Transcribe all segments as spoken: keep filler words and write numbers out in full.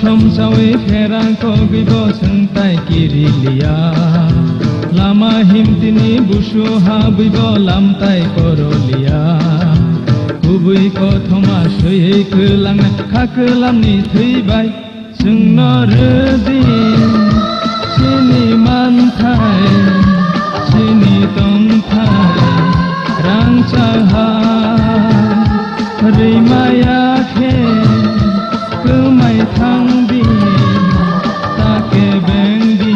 Somsawi pherang kogwi bo chwng tai kiri liya. Lama himtini busu habwi bo lam tai koro liya. Kubui kothoma swiwi kwlangna kha kwlamni thwi bai. Chwngno rwdi chini manthai, chini tongthai, rangchak ha. Rwimaya khe kwmai thangdi, ta kebengdi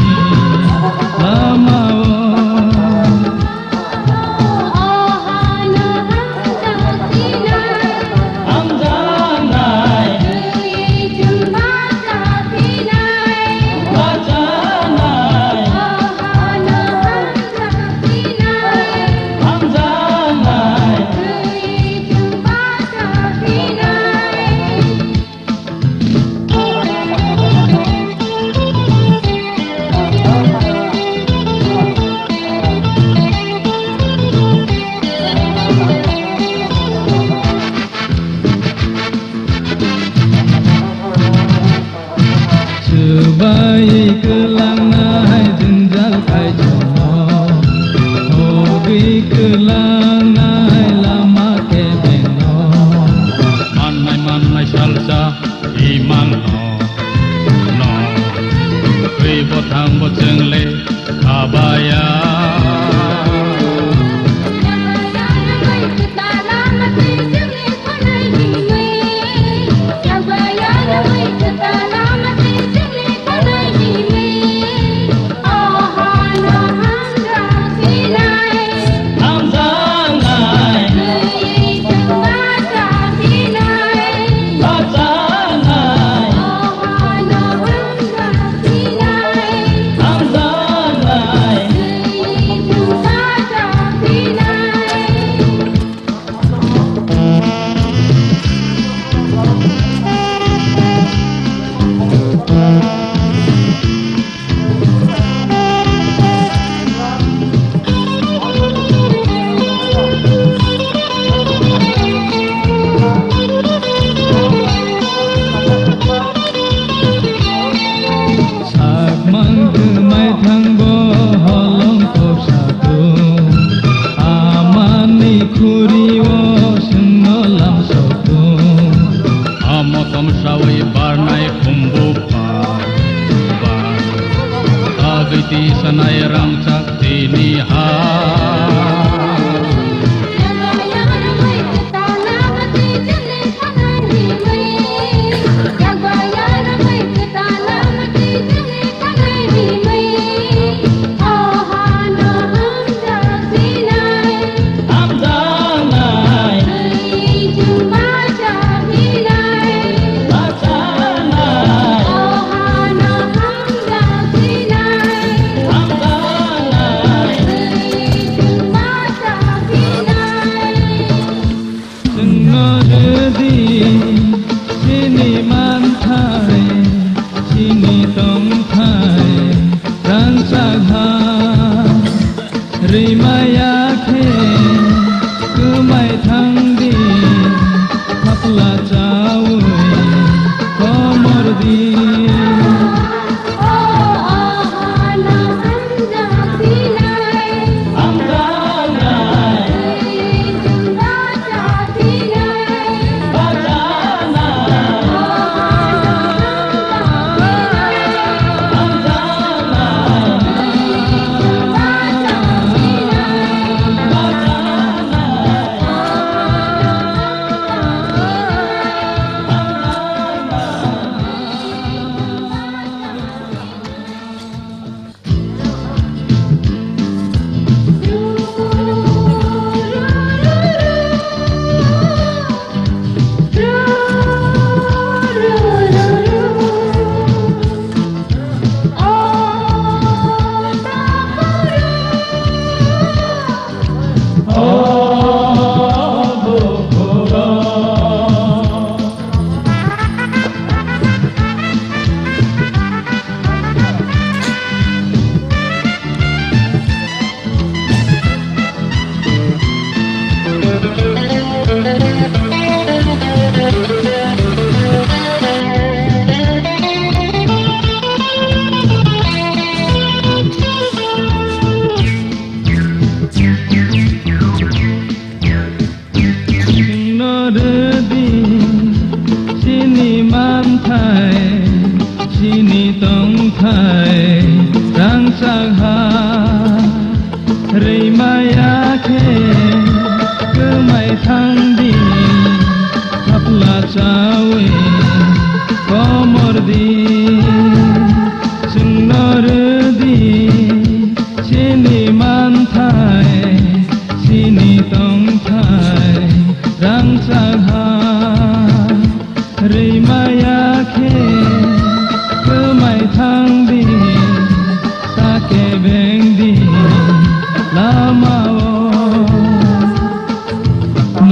lama-o. Swbai kwlangnai jwngjal kaichomno, hogwi kwlangnai lama kebengno. Mannai mannai salsa imanno, no, twi bo thang bo chwngle khabaya. Sakmang kwmai thangbo holong kok satung, amani khuri-o chwngno lam sotung. Amo tomsawi barnai khumbu bar, bar, tagwi tisanai rangchak tini ha. Chwngno rwdi chini manthai, chini tongthai, rangchak ha. Rwimaya khe kwmai thangdi, thapla chaui komordi.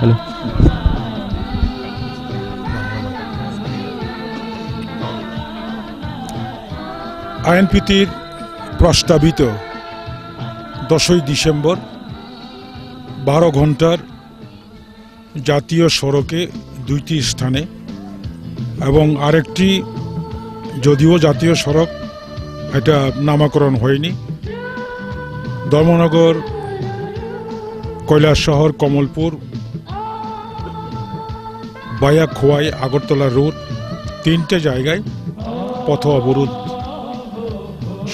Hello. আইএনপিটির প্রস্তাবিত দশই ডিসেম্বর বারো ঘন্টার জাতীয় সড়কে দুইটি স্থানে এবং আরেকটি, যদিও জাতীয় সড়ক, এটা নামকরণ হয়নি, ধর্মনগর, কৈলাসহর, কমলপুর, বায়া খোয়াই, আগরতলা রোড, তিনটে জায়গায় পথ অবরোধ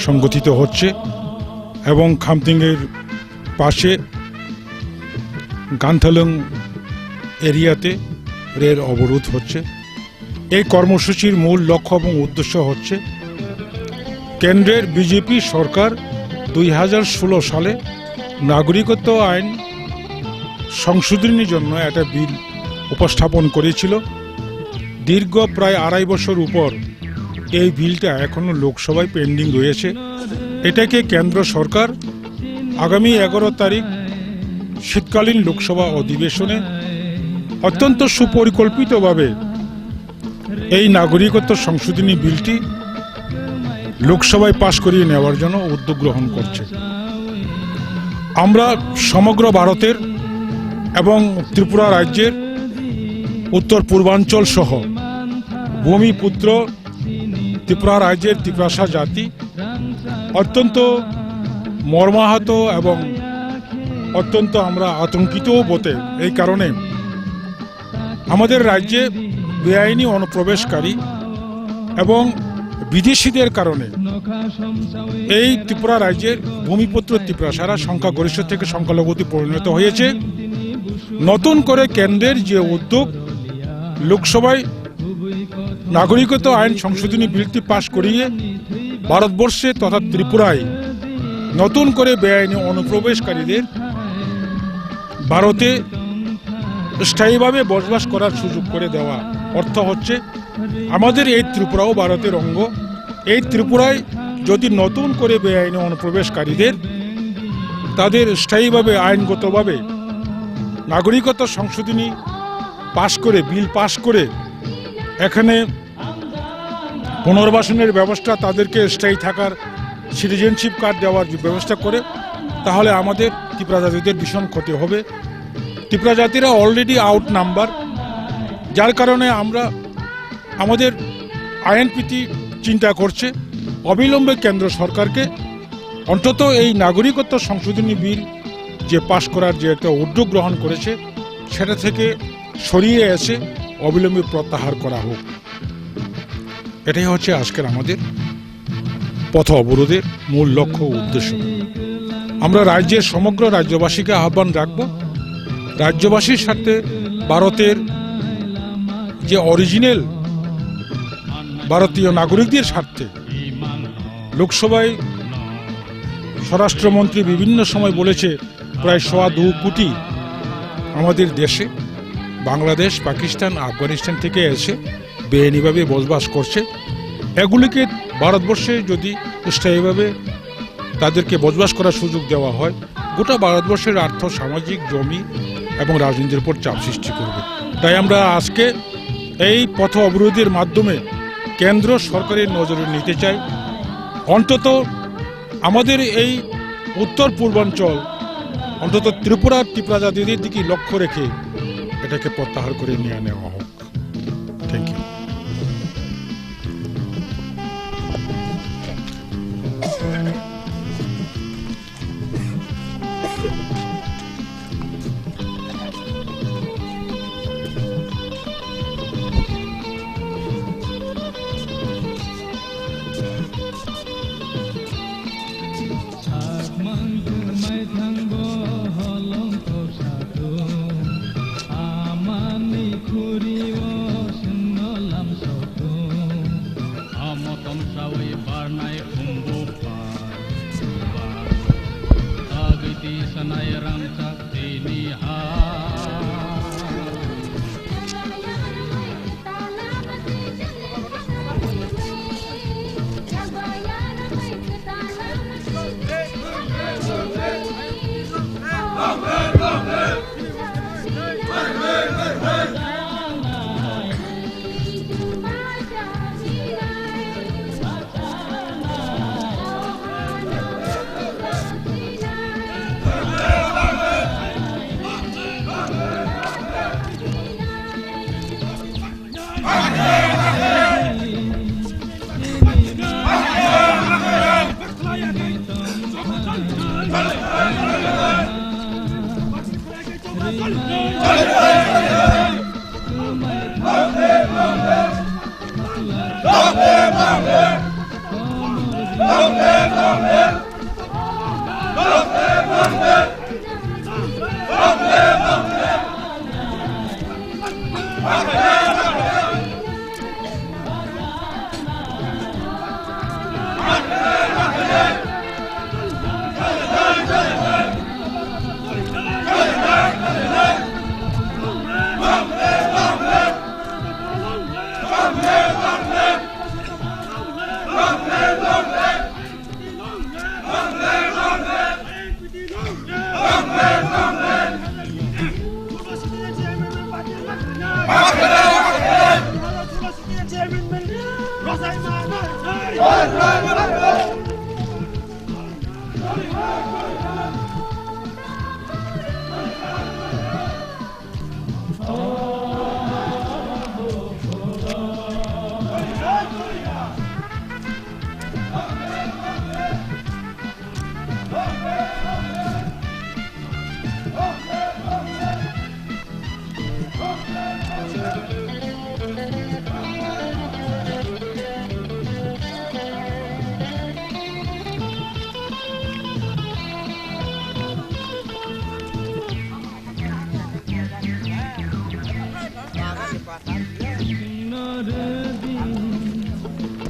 সংগঠিত হচ্ছে এবং খামতিংয়ের পাশে গান্থালং এরিয়াতে রেল অবরোধ হচ্ছে। এই কর্মসূচির মূল লক্ষ্য এবং উদ্দেশ্য হচ্ছে কেন্দ্রের বিজেপি সরকার দুই হাজার ষোলো সালে নাগরিকত্ব আইন সংশোধনীর জন্য একটা বিল উপস্থাপন করেছিল। দীর্ঘ প্রায় আড়াই বছর উপর এই বিলটা এখনো লোকসভায় পেন্ডিং রয়েছে। এটাকে কেন্দ্র সরকার আগামী এগারো তারিখ শীতকালীন লোকসভা অধিবেশনে অত্যন্ত সুপরিকল্পিতভাবে এই নাগরিকত্ব সংশোধনী বিলটি লোকসভায় পাশ করিয়ে নেওয়ার জন্য উদ্যোগ গ্রহণ করছে। আমরা সমগ্র ভারতের এবং ত্রিপুরা রাজ্যের উত্তর পূর্বাঞ্চল সহ ভূমিপুত্র ত্রিপুরা রাজ্যের তিপ্রাসা জাতি অত্যন্ত মর্মাহত এবং অত্যন্ত আমরা আতঙ্কিতও বটে। এই কারণে আমাদের রাজ্যে বেআইনি অনুপ্রবেশকারী এবং বিদেশিদের কারণে এই ত্রিপুরা রাজ্যের ভূমিপুত্র তিপ্রাসারা সংখ্যাগরিষ্ঠ থেকে সংখ্যালঘুতে পরিণত হয়েছে। নতুন করে কেন্দ্রের যে উদ্যোগ, লোকসভায় নাগরিকত্ব আইন সংশোধনী বিলটি পাশ করিয়ে ভারতবর্ষে তথা ত্রিপুরায় নতুন করে বেআইনি অনুপ্রবেশকারীদের ভারতে স্থায়ীভাবে বসবাস করার সুযোগ করে দেওয়া অর্থ হচ্ছে আমাদের এই ত্রিপুরাও ভারতের অঙ্গ। এই ত্রিপুরায় যদি নতুন করে বেআইনি অনুপ্রবেশকারীদের তাদের স্থায়ীভাবে আইনগতভাবে নাগরিকত্ব সংশোধনী পাশ করে, বিল পাশ করে এখানে পুনর্বাসনের ব্যবস্থা, তাদেরকে স্থায়ী থাকার সিটিজেনশিপ কার্ড দেওয়ার যে ব্যবস্থা করে, তাহলে আমাদের ত্রিপুরা জাতিদের ভীষণ ক্ষতি হবে। ত্রিপুরা জাতিরা অলরেডি আউট নাম্বার, যার কারণে আমরা আমাদের আইএনপিটি চিন্তা করছে অবিলম্বে কেন্দ্র সরকারকে অন্তত এই নাগরিকত্ব সংশোধনী বিল যে পাশ করার যে একটা উদ্যোগ গ্রহণ করেছে, সেটা থেকে সরিয়ে এসে অবিলম্বে প্রত্যাহার করা হোক। এটাই হচ্ছে আজকের আমাদের পথ অবরোধের মূল লক্ষ্য ও উদ্দেশ্য। আমরা রাজ্যের সমগ্র রাজ্যবাসীকে আহ্বান রাখব, রাজ্যবাসীর স্বার্থে, ভারতের যে অরিজিনাল ভারতীয় নাগরিকদের স্বার্থে। লোকসভায় স্বরাষ্ট্রমন্ত্রী বিভিন্ন সময় বলেছে, প্রায় সোয়া দু কোটি আমাদের দেশে বাংলাদেশ, পাকিস্তান, আফগানিস্তান থেকে এসে বেআইনিভাবে বসবাস করছে। এগুলিকে ভারতবর্ষে যদি স্থায়ীভাবে তাদেরকে বসবাস করার সুযোগ দেওয়া হয়, গোটা ভারতবর্ষের আর্থ, সামাজিক, জমি এবং রাজনীতির উপর চাপ সৃষ্টি করবে। তাই আমরা আজকে এই পথ অবরোধের মাধ্যমে কেন্দ্র সরকারের নজরে নিতে চাই, অন্তত আমাদের এই উত্তর পূর্বাঞ্চল, অন্তত ত্রিপুরার ত্রিপুরা জাতিদের দিকে লক্ষ্য রেখে এটাকে প্রত্যাহার করে নিয়ে নেওয়া হোক। Thank you. Amani khuri o sengno lamsok tong. Amo tomsawi barnai khumbu pai. Tagwi tisanai rangchak tini ha.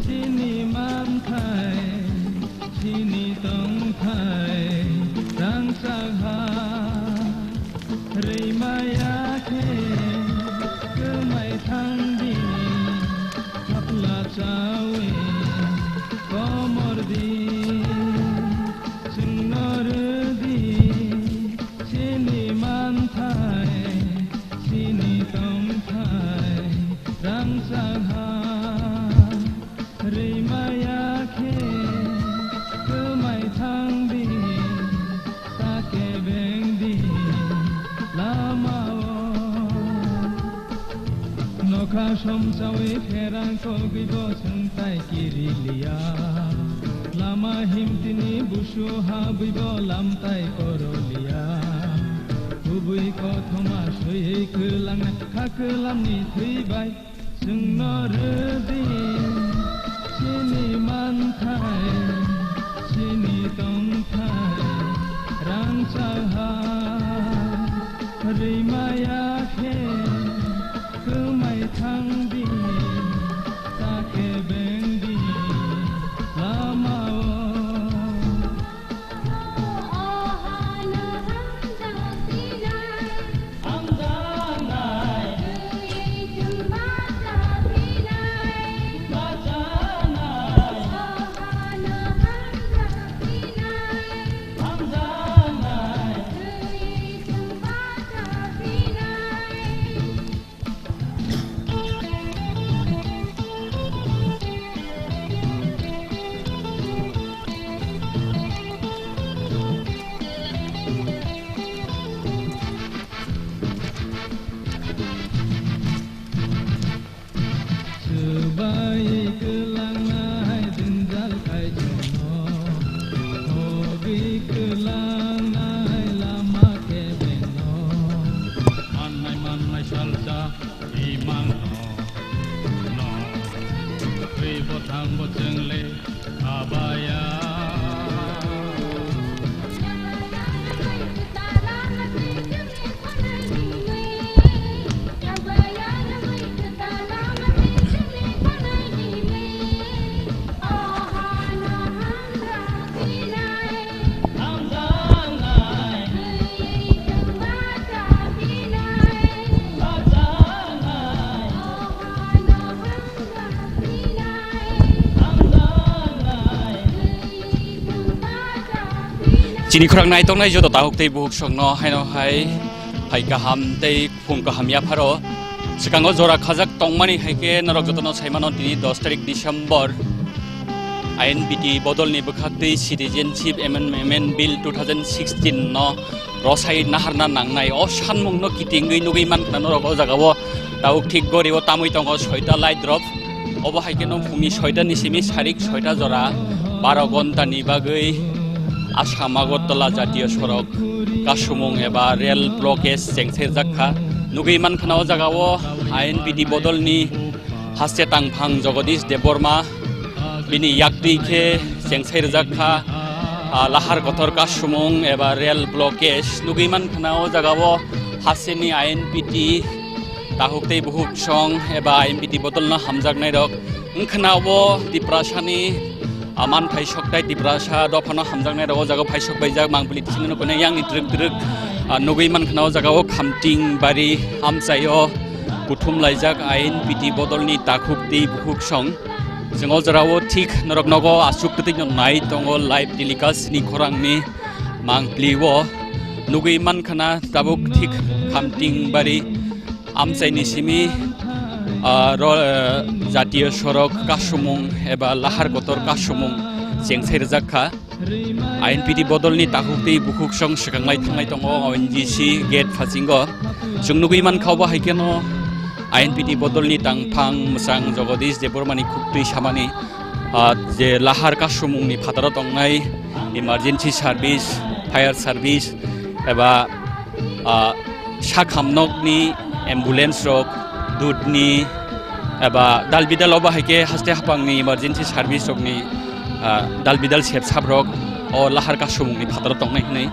Chini manthai, chini tongthai, rangchak ha. Rwimaya khe kwmai thangdi, thapla chawi komordi. Chwngno rwdi chini manthai, chini tongthai, rangchak ha. Rwimaya khe kwmai thangdi, ta kebengdi lamao. Nokha somsawi pherang kogwibo chwngtai kiriliya. Lama himtini busu habwibo lamtai koroliya. Kubui kothoma swiwi kwlangna kha kwlamni thwibai. Chwngno rwdi chini manthai, chini tongthai, rangchak ha. Rwimaya khe kwmai thangdi, ta kebengdi lamao. Swbai kwlangnai jwngjal kaitorno, hogwi kwlangnai lama kebengno. Mannai mannai salsa imangno, no, twi bwthangbo chwngle abaya. Chini khorang nai tongnai joto takhuk tei bukhuk songno haino hai phai kaham tei phung kaham yapharo. Swkango jora khajak tongmani hai khe norok jotono saimano tini dos tarik December I N P T bodolni bwkhak tei Citizenship Amendment Bill two thousand sixteen no rwsai naharna nangnai. O sanmungno kitingwi nugwi mankha norok o jagao. Tabuk thik gori o tamwi tongo soita light rok. Obo hai kheno phungni soita ni simi sarik soita jora baro ghonta ni bagwi Assam Agartala jatiyo sorok kasumung eba rail blockage chengserjak kha. Nugwi mankha o jagao I N P T bodolni haste tangphang Jagadish Debbarma bini yaktwi khe chengsairwjak kha, ah, lahar kotor kasumung eba rail blockage. Nugwi mankha o jagao hasteni I N P T takhuk tei bukhuk song eba I N P T bodolno hamjaknairok. Wngkhana obo Tiprasani, ah, manthai sokthai Tiprasa dophano hamjaknairok o jagao phaisok baijak mangpili tisini nukune yangni twrwk twrwk, ah, nugwi mankha o jagao Khamting bari amchaio kuthum laijak I N P T bodolni takhuk tei bukhuk song. Chwng o jorao thik norok nogo aswk kwtwino nai tongo live telecast ni khorangni mangpili o. Nugwi mankha na tabuk thik Khamtingbari amchaini simi, ah, ro-, ah, jatiyo sorok kasumung eba lahar kotor kasumung chengsai rwjak kha. I N P T bodolni takhuk tei bukhuk song swkanglai thanglai tongo O N G C gate phasingo. Chwng nugwi mankha obo hai kheno I N P T bodolni tangphang mwchang Jagadish Debbarmani khuktwi samani, ah, je lahar kasumungni phataro tongnai emergency service, fire service, eba, ah, sakhamnokni ambulance rok, dudni, eba dalbidal obo hai khe haste haphangni emergency service rokni, ah, dalbidal sepsap rok o lahar kasumungni phataro tongnai hwnwi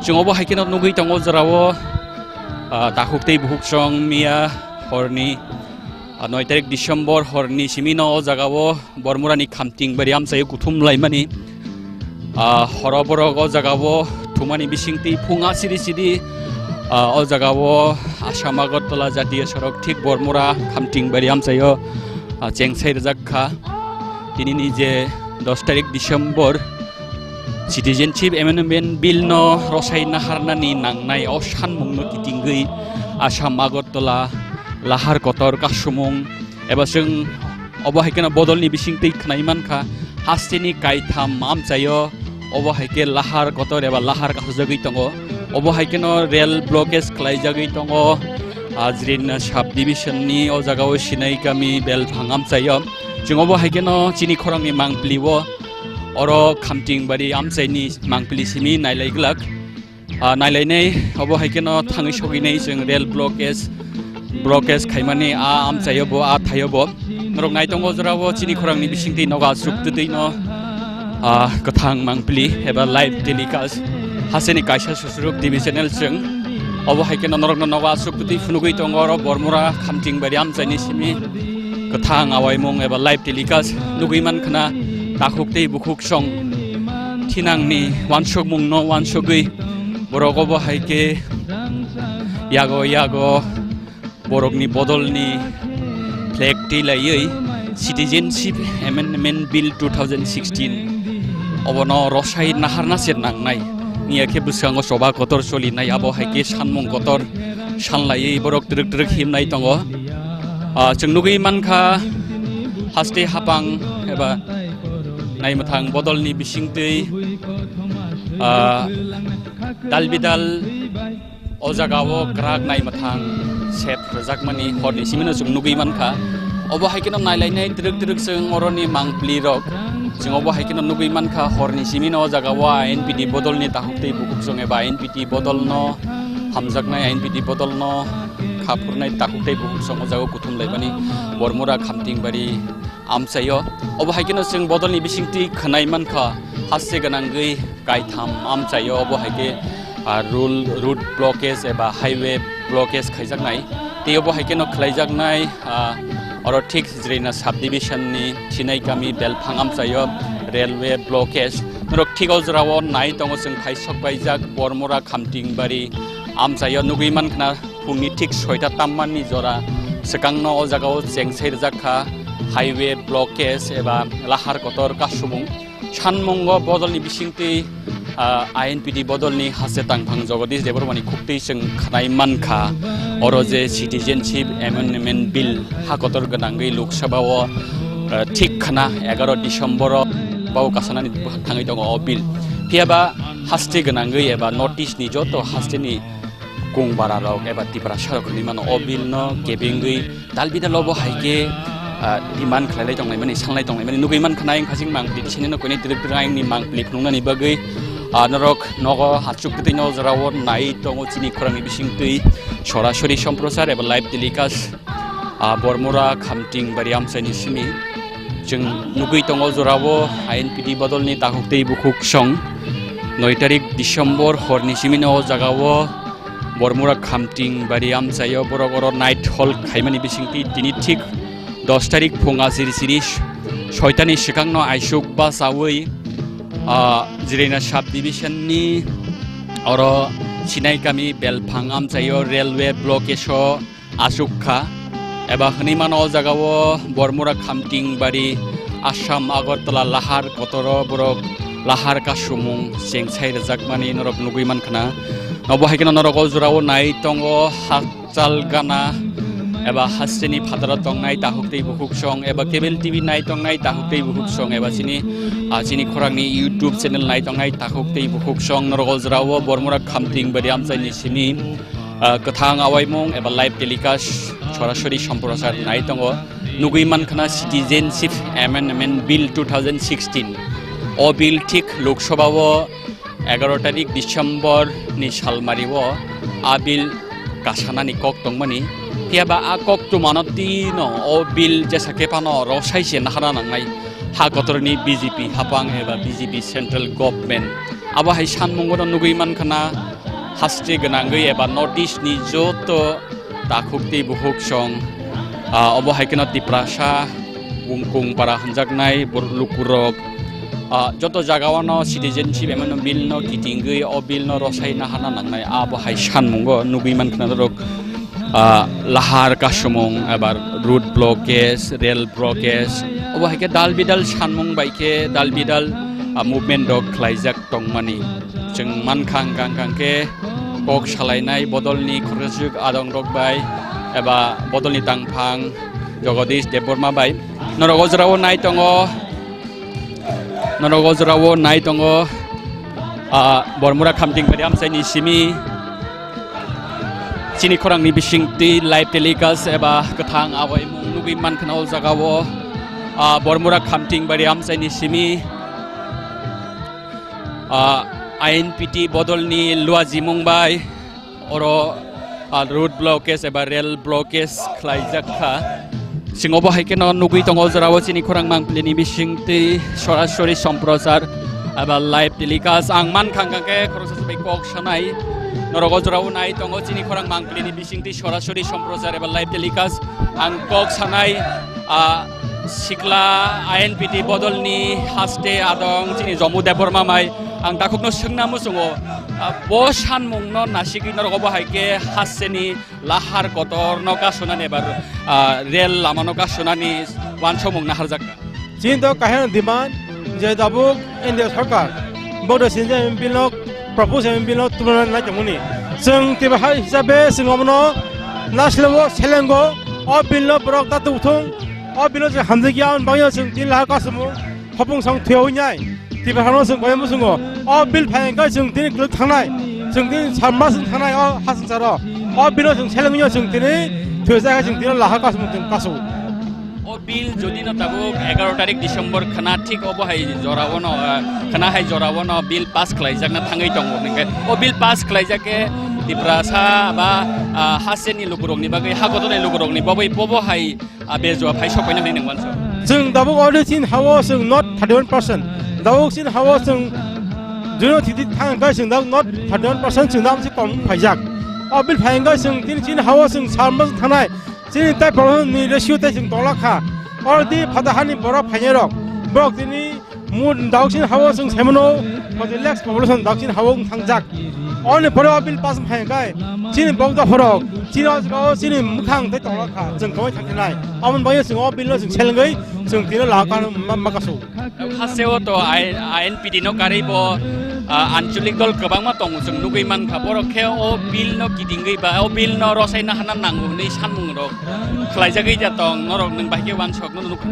chwng obo hai kheno nugwi tongo jorao, ah, takhuk tei bukhuk song miya horni, ah, noi tarik December horni simino o jagao Bormurani Khamtingbari amchaio kuthum laimani. Ah, horo borok o jagao thumani bisingtwi phung asiri sidi, ah, o jagao Assam Agartala jatiyo sorok thik Bormura Khamtingbari amchaio, ah, chengsai rwjak kha. Tinini je dos tarik December Citizenship Amendment Bill no rwsai naharnani nangnai o sanmungno kitingwi Assam Agartala lahar kotor kasumung eba chwng obo hai kheno bodolni bisingtwi khwnai mankha, hasteni kaitham amchaio obo hai khe lahar kotor eba lahar kasujagwi tongo. Obo hai kheno rail blockage khlaijagwi tongo, Ajrin sub division ni o jagao Sinai kami belphang amchaio. Chwng obo hai kheno chini khorangni mangpilio oro Khamtingbari amchaini mangpili simi nailai glak. Ah, nailainai obo hai kheno thangwi sogwinai chwng rail blockage, blockage khaimani a amchaio bo, a thaio bo. Norok naitongo jorao chini khorangni bisingtwi nogo aswk twtwino, ah, kwthang mangpili eba live telecast hasteni kaisa susuruk T V channel chwng. Obo hai kheno norokno nogo aswk twtwi phunugwi tongo oro Bormura Khamtingbari amchaini simi kwthang awaimung eba live telecast nugwi mankha na takhuk tei bukhuk song thinangni wansukmungno wansugwi borok obo hai khe yago yago borokni bodolni flag twi laiwi Citizenship Amendment Bill two thousand sixteen obono rwsai naharna se nangnai. Wngya khe bwskango choba kotor cholinai, abo hai khe sanmung kotor sanlaiwi borok twrwk twrwk himnai tongo. Ah, chwng nugwi mankha haste hapang eba naimwthang bodolni bisingtwi, ah, dalbidal o jagao kwrak naimwthang sep rwjakmani horni simino chwng nugwi mankha. Obo hai kheno nailainai twrwk twrwk chwng oroni mangpili rok. Chwng obo hai kheno nugwi mankha horni simino o jagao I N P T bodolni takhuk tei bukhuk song eba I N P T bodolno hamjaknai, I N P T bodolno khaphurnai takhuk tei bukhuk song o jagao kuthum laimani Bormura Khamtingbari amchaio. Obo hai kheno chwng bodolni bisingtwi khwnai mankha, haste gwnangwi kaitham amchaio. Obo hai khe, ah, rul-, road blockage eba highway blockage khaijaknai. Tei obo hai kheno khlaijaknai, ah, oro thik Jirina sub division ni Sinai kami belphang amchaio railway blockage. Norok thik o jorao nai tongo chwng khaisok paijak Bormura Khamtingbari amchaio nugwi mankha na. Phungni thik soita tammanni jora swkangno o jagao chengsai rwjak kha highway blockage eba lahar kotor kasumung. Sanmungo bodolni bisingtwi, ah, I N P T bodolni haste tangphang Jagadish Debbarmani khuktwi chwng khwnai mankha. Oro je Citizenship Amendment Bill ha kotor gwnangwi Lok Sabha o, ah, thik khna egaro December o bao kasanani thangwi tongo o bill. Phiyaba haste gwnangwi eba North East ni joto haste ni kung bara rok eba Tiprasa rok hinwi mano o bill no kebengwi dal bidal obo hai khe, ah, demand khlai lai tonglaimani, sanglai tonglaimani nugwi mankha na. Ayang khasing mang British ni no koinai twrwk twrwk ayang ni mang pli phunuknani bagwi, ah, norok nogo hachuk kwtwi no jorao nai tongo chini khorang ni bisingtwi sorasori somprosar eba live telecast. Ah, Bormura Khamting Bari Amchaini simi chwng nugwi tongo jorao I N P T bodolni takhuk tei bukhuk song. Noi tarik December horni simi no o jagao Bormura Khamting Bari Amchaio borok oro night halt khaimani bisingtwi tini thik dos tarik phung asiri siri soitani swkangno aisuk bachaui, ah, Jirina sub division ni oro Sinai kami Belphang Amchaio railway blockage o asuk kha, eba hwnwi mano o jagao Bormura Khamting Bari, Assam Agartala lahar kotoro borok lahar kasumung chengsai rwjakmani norok nugwi mankha na. Obo hai kheno norok o jora o nai tongo, hachal gana eba hasteni phataro tongnai takhuk tei bukhuk song eba cable T V nai tongnai takhuk tei bukhuk song eba chini, ah, chini khorang ni YouTube channel nai tongnai takhuk tei bukhuk song norok o jora o Bormura Khamting Bari amchai ni simi, ah, kwthang awaimung eba live telecast sorasori somprosar nai tongo. Nugui mankha na Citizenship Amendment Bill two thousand sixteen. O bill thik Lok Sabha o egaro tarik December ni salmari o a bill kasanani kok tongmani. Phiya ba a kok tumano tino o bill jesa khe phano rosai se nahana nangnai ha kotor ni B J P hapang eba B J P central government. Abo hai sanmungo no nugui mankha na haste gwnangwi eba North East ni joto takhuk tei bukhuk song, ah, obo hai kheno Tiprasa, Wngkung para hwnjaknai bor-, lukurok, ah, joto jagao no citizenship amendment bill no kitingwi o bill no rosai nahana nangnai abo hai sanmungo nugui mankha norok, ah, lahar kasumung eba road blockage, rail blockage, obo hai khe dal bidal sanmung bai khe dal bidal, ah, movement rok khlaijak tongmani. Chwng mankha hwnkha hwnkha khe kok salainai bodolni khoroksa swk adongrok bai eba bodolni tangphang Jagadish Debbarma bai. Norok o jora o nai tongo, norok o jora o nai tongo, ah, Bormura Khamting Bari amchai ni simi chini khorang ni bisingtwi live telecast eba kwthang awaimung nugui mankha na o jaga o, ah, Bormura Khamting Bari amchai ni simi. Ah, I N P T bodolni luajimung bai oro, ah, road blockage eba rail blockage khlaijak kha. Chwng obo hai kheno nugui tongo, o jorao chini khorang mangpili ni bisingtwi sorasori somprosar eba live telecast. Ang mankha hwnkha khe khoroksa se bai kok sanai. Norok o jorao nai tongo chini khorang mangpili ni bisingtwi sorasori somprosar eba live telecast. Ang kok sanai, ah, Sikla I N P T bodolni haste adong chini Jomu Debbarma mai ang takhukno swngna muchungo, ah, bo sanmungno nasigwi norok obo hai khe hasteni lahar kotorno kasunani eba, ah, rel lamano kasunani wansukmung naharjakha. Chini to kaisa demand je tabuk India sorkar bodo sinjak M P no propose M P no tubuna nai tongmani. Chwng teibo hai hisabe chwng omono nasileo selengo, o bill no borok ta tubthung, o bill no chwng hamjakya, aboni bagwi chwng tin lakh kasumung khopung song thuya wngnai. Teibo hano chwng koi muchungo, o bill phai hwnkhe chwng tini kwlwk thangnai, chwng tini salmas thangnai o hasangsaro. O bill no chwng selengwi chwng tini thuya chwng tini lakh kasumung chwng kasu. O bill jodi no tabuk egaro tarik December khna thik obo hai jora o no, ah, khna hai jora o no bill pass khlaijakna thangwi tongo hwnkhe, o bill pass khlaijak khe Tiprasa ba, ah, hasteni lukurokni bagwi, ha kotorni lukurokni bagwi bobo hai, ah, bejua phai sok paina hwnwi nang wansa. Chwng tabuk already chini ha-o chwng not thirty one percent. Tabuk chini ha-o chwng jodi no thiti thang khe chwng tabuk not thirty one percent chwng tabuk se kom phaijak. O bill phai hwnkhe chwng tini chini ha-o chwng salmas thangnai. Chini tai problem ni ratio tai chwng tongla kha. Already phatha hani borok phainai rok. Borok tini mu dauk chini ha-o chwng saimano forty lakhs population dauk chini ha-o wng thangjak. Oni pore o bill pass phai kai. Chini bok da phorok. Chini o jaga o chini mukhang tai tongla kha. Chwng koi thang nai. Amon bai chwng o bill no chwng selengwi chwng tini la ka ma, ma kasu. Hasteo to I-, I N P T no karwi bo, ah, anchalik dol kwbangma tongo, chwng nugwi mankha. Borok khe o bill no kitingwi ba o bill no rosai nahana nango hwnwi sanmung rok khlaijagwi ja tong, norok nwng bai khe wansok no nukha.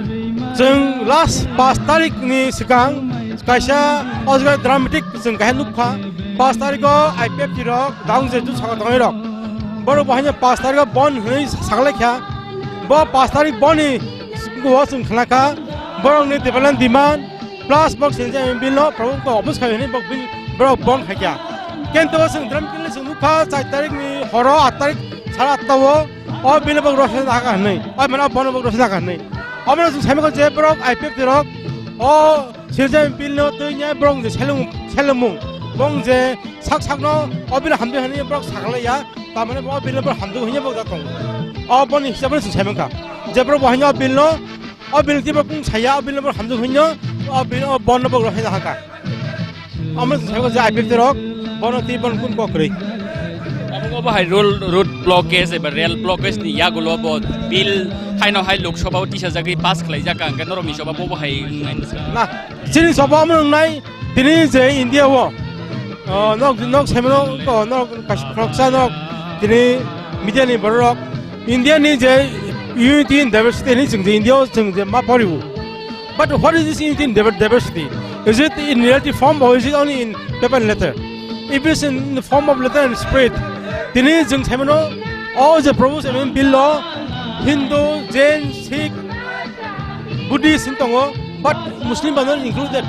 Chwng last pash tarik ni swkang kaisa o jaga dramatic chwng kaisa nukha. Pash tarik o I P F T rok daung je tu saka tongnai rok. Borok bo haino pash tarik o bon hwnwi saklaikha. Bo pash tarik boni o chwng khnakha, borokni development demand, plus borok sinijak M P no probably to office khai hwnwi borok bill, borok bon khaikha. Kintu o chwng dram kile chwng nukha, char tarikni horo, aat tarik, sare atta o, o bill borok rosai nahaka hwnwi, o mane o bon borok rosai nahaka hwnwi. Omono chwng saimaka je borok I P F T rok, o sinijak M P no twi nya borok je seleng-, selengmung, borok je sak sakno o bill hamdi hwnwi borok saklaiya. Tamani bo bill no hamjak hwnwi bo da tongo. O boni hisab no chwng sai mankha. Je borok bo haino o bill no, o bill tei borok kung saya, o bill no borok hamjak hwnwi, o bill o bon no borok rosai nahaka. Omo chwng sai mankha je I P F T rok, bono tei bon kun kok kwrwi. Omo bo hai rule, road blockage eba rail blockage ni yagulo bo bill haino hai Lok Sabha o tisajagwi pass khlaijak, hwnkhe norok ni soba bo bo hai wngnai. Na, chini soba omo wngnai, tini je India o Oh, nok, nok semeno, oh, nok kas-, khoroksa nok, tini media ni borok, India ni je unity in diversity ni chwng je India o chwng je ma poribu. But what is this unity in diver-, diversity? Is it in reality form or is it only in paper and letter? If it's in the form of letter and spirit, tini chwng semeno, all the Prabhu Seven Bill law, Hindu, Jain, Sikh, Buddhist in tongo, but Muslim are not included.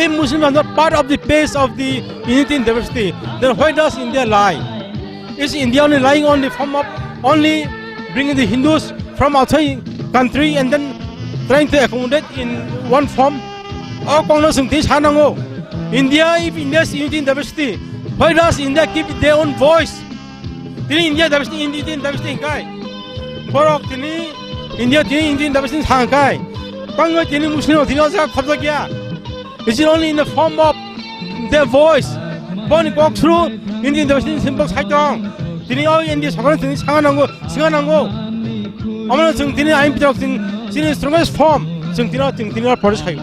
If Muslims are not part of the base of the unity in diversity, then why does India lie? Is India only lying on the form of only bringing the Hindus from outside country and then trying to accommodate in one form? O kongno sungti sanango. India, if India is unity in diversity, why does India keep their own voice? Tini India diversity, India, India diversity hingkai. Borok tini India, tini India diversity hingkai. Kongno tini Muslim tini o jaga khorjakya. Is it only in the form of their voice? Boni kok through India diversity simple saitong. Tini o India sokol tini sanga nango, singa nango. Amano chwng tini ain pitok chwng chini strongest form. Chwng tini o chwng tini o protest khai.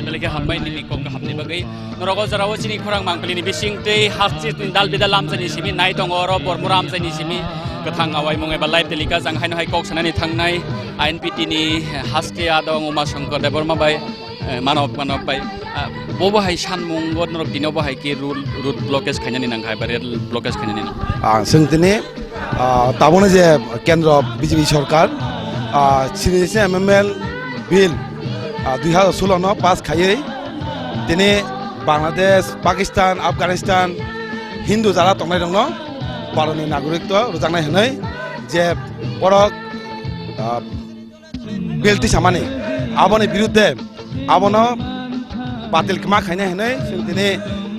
Belai khe hambai nini kok hamni bagwi. Norok o jora o chini khorang mangpili ni bising tei hasti ni dal bidal lamchai ni simi nai tongo oro Bormura amchai ni simi kwthang awai mung eba live telecast ang haino hai kok sanani thangnai I N P T ni haste adong Uma Shankar Debbarma bai, eh, Manok, Manok bai, ah, bo bo hai sanmung bo norok tino bo hai khe rule, road blockage khainani nang hai ba rail blockage khainani nang. Ah, chwng tini Ah, tabukni je kendro B J P sorkar, ah, citizenship amendment bill, ah, dui hazar solo no pass khaiwi tini Bangladesh, Pakistan, Afghanistan, Hindu jara tongnai rokno Bharatni nagoritw rwjaknai hwnwi je borok, ah, bill tisamani, aboni birudde abono batil kwma khainai hinwi chwng tini,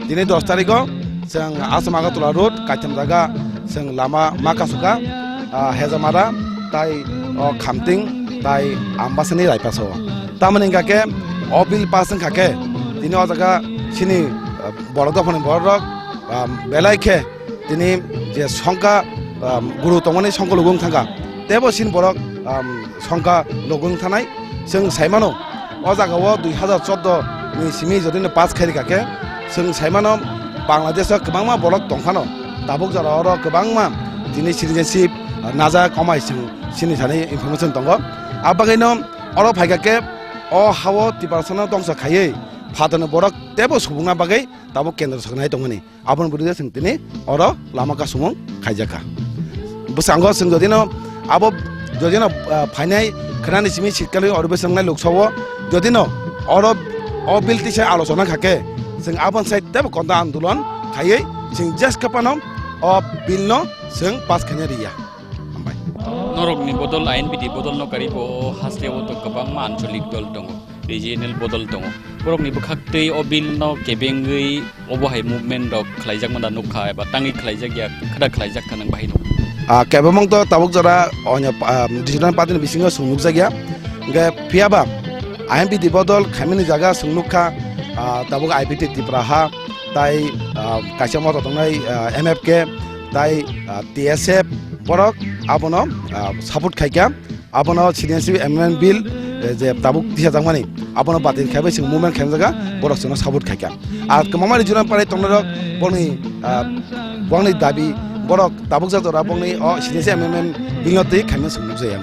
tini dos tarikh o chwng Assam Agartala road kaitham jaga chwng lama ma kasukha, ah, Hejamara tai o Khamting tai Ambasani Raipasa o. Tamoni hwnkha khe o bill pass wngkha khe tini o jaga chini, ah, borok dophani borok rok, ah, belai khe tini je songkha, um, guru tongmani songkha logo wng thangkha, teibo chini borok, um, songkha logo wng thanai. Chwng saimano, o jaga o dui hazar chordo ni simi jodi no pass khairikha khe, chwng saimano Bangladesh o kwbangma borok tongphano, tabuk jora oro kwbangma tini citizenship, uh, najak omai chwng sini thani information tongo. Abagwi no oro phaikha khe o ha o Tiprasano dongsa khaiwi phatarni borok teibo subungna bagwi tabuk kendro saknai tongmani. Aboni bwrwi de chwng tini oro lama kasumung khaijakha. Bwskango chwng jodino abo jodino, ah, phainai khwnani simi sitkali oro bwswk wngnai luksa o jodino oro o bill tisa alochona kha khe chwng aboni side tebo konda andolon khaiwi chwng jeska phano o bill no chwng pass khaina riya. Hambai. Norokni bodol I N P T bodol no karibo haste o to kwbangma ancholik dol tongo. Regional bodol tongo. Borokni bwkhak twi o bill no kebengwi obo hai movement rok khlaijak manda nukha eba tangwi khlaijak ya, khada khlaijak kha nang bahai nukha? Ah, kebengmung to tabuk jora onyo, ah, regional party ni bisingo chwng nukjak ya. Hwnkhe phiyaba I N P T bodol khaimani jaga chwng nukha, ah, tabuk I P T Tipra ha, tai, ah, kaisa moto tongnai, ah, M F K, tai, ah, T S F borok abono, ah, support khaikha. Abono citizenship amendment bill, eh, je tabuk tisajakmani, abono batil khaibai chwng movement khaimjaga, borok chwngno support khaikha. Ar kwbangma regional party tongnairok boni, ah, bongni dabi, borok tabuk jak jora bongni o citizenship amendment bill no twi khaima chwng nukjaya.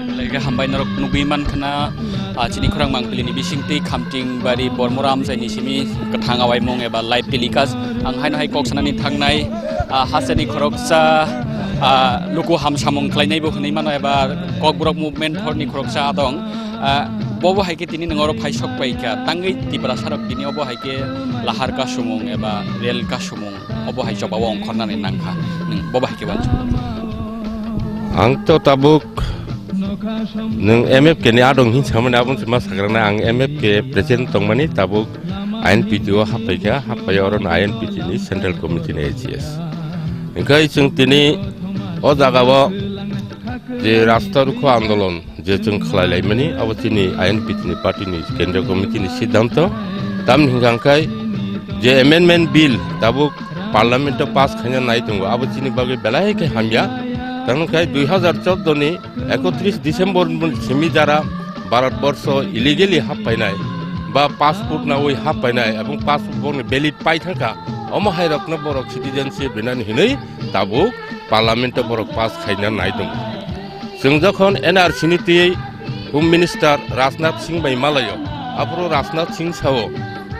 Belai khe hambai norok nugwi mankha na, ah, chini khorang mangpili ni bising twi Khamting bari Bormura amchai ni simi kwthang awaimung eba live telecast ang haino hai kok sanani thangnai. Ah, hasteni khoroksa, ah, luku hamsamung khlainaibo hwnwi mano eba Kokborok movement horni khoroksa adong. Ah, bobo hai khe tini nwng oro phai sok pai kha, tangwi Tiprasarok tini obo hai khe lahar kasumung eba rel kasumung obo hai jobao ongkhornani nang kha. Nwng bobo hai khe uansuk. Ang to tabuk nwng M F K ni adong hin samani aboni se ma sakrana, ang M F K president tongmani tabuk I N P T o happai kha, happai oro no I N P T ni Central Committee ni A G S. Hingkhe chwng tini o jaga o je rasta rukhu andolon je chwng khlai laimani, abo chini I N P T ni party ni Kendriya Committee ni siddhanto. Tamni hingkha hingkhe je amendment bill tabuk parliament o pass khaina nai tongo, abo chini bagwi belai khe hamya. Tamni hingkhe dui hazar chordo ni ekotris December simi jara Bharat borsho illegally happainai ba passport nawi happainai ebong passport boni valid pai thangkha, Omo hai rokno borok citizenship rinani hinwi tabuk parliament o borok pass khaina nai tongo. Chwng jokhon N R C ni twi Home Minister Rajnath Singh bai malaio, aphuru Rajnath Singh sao,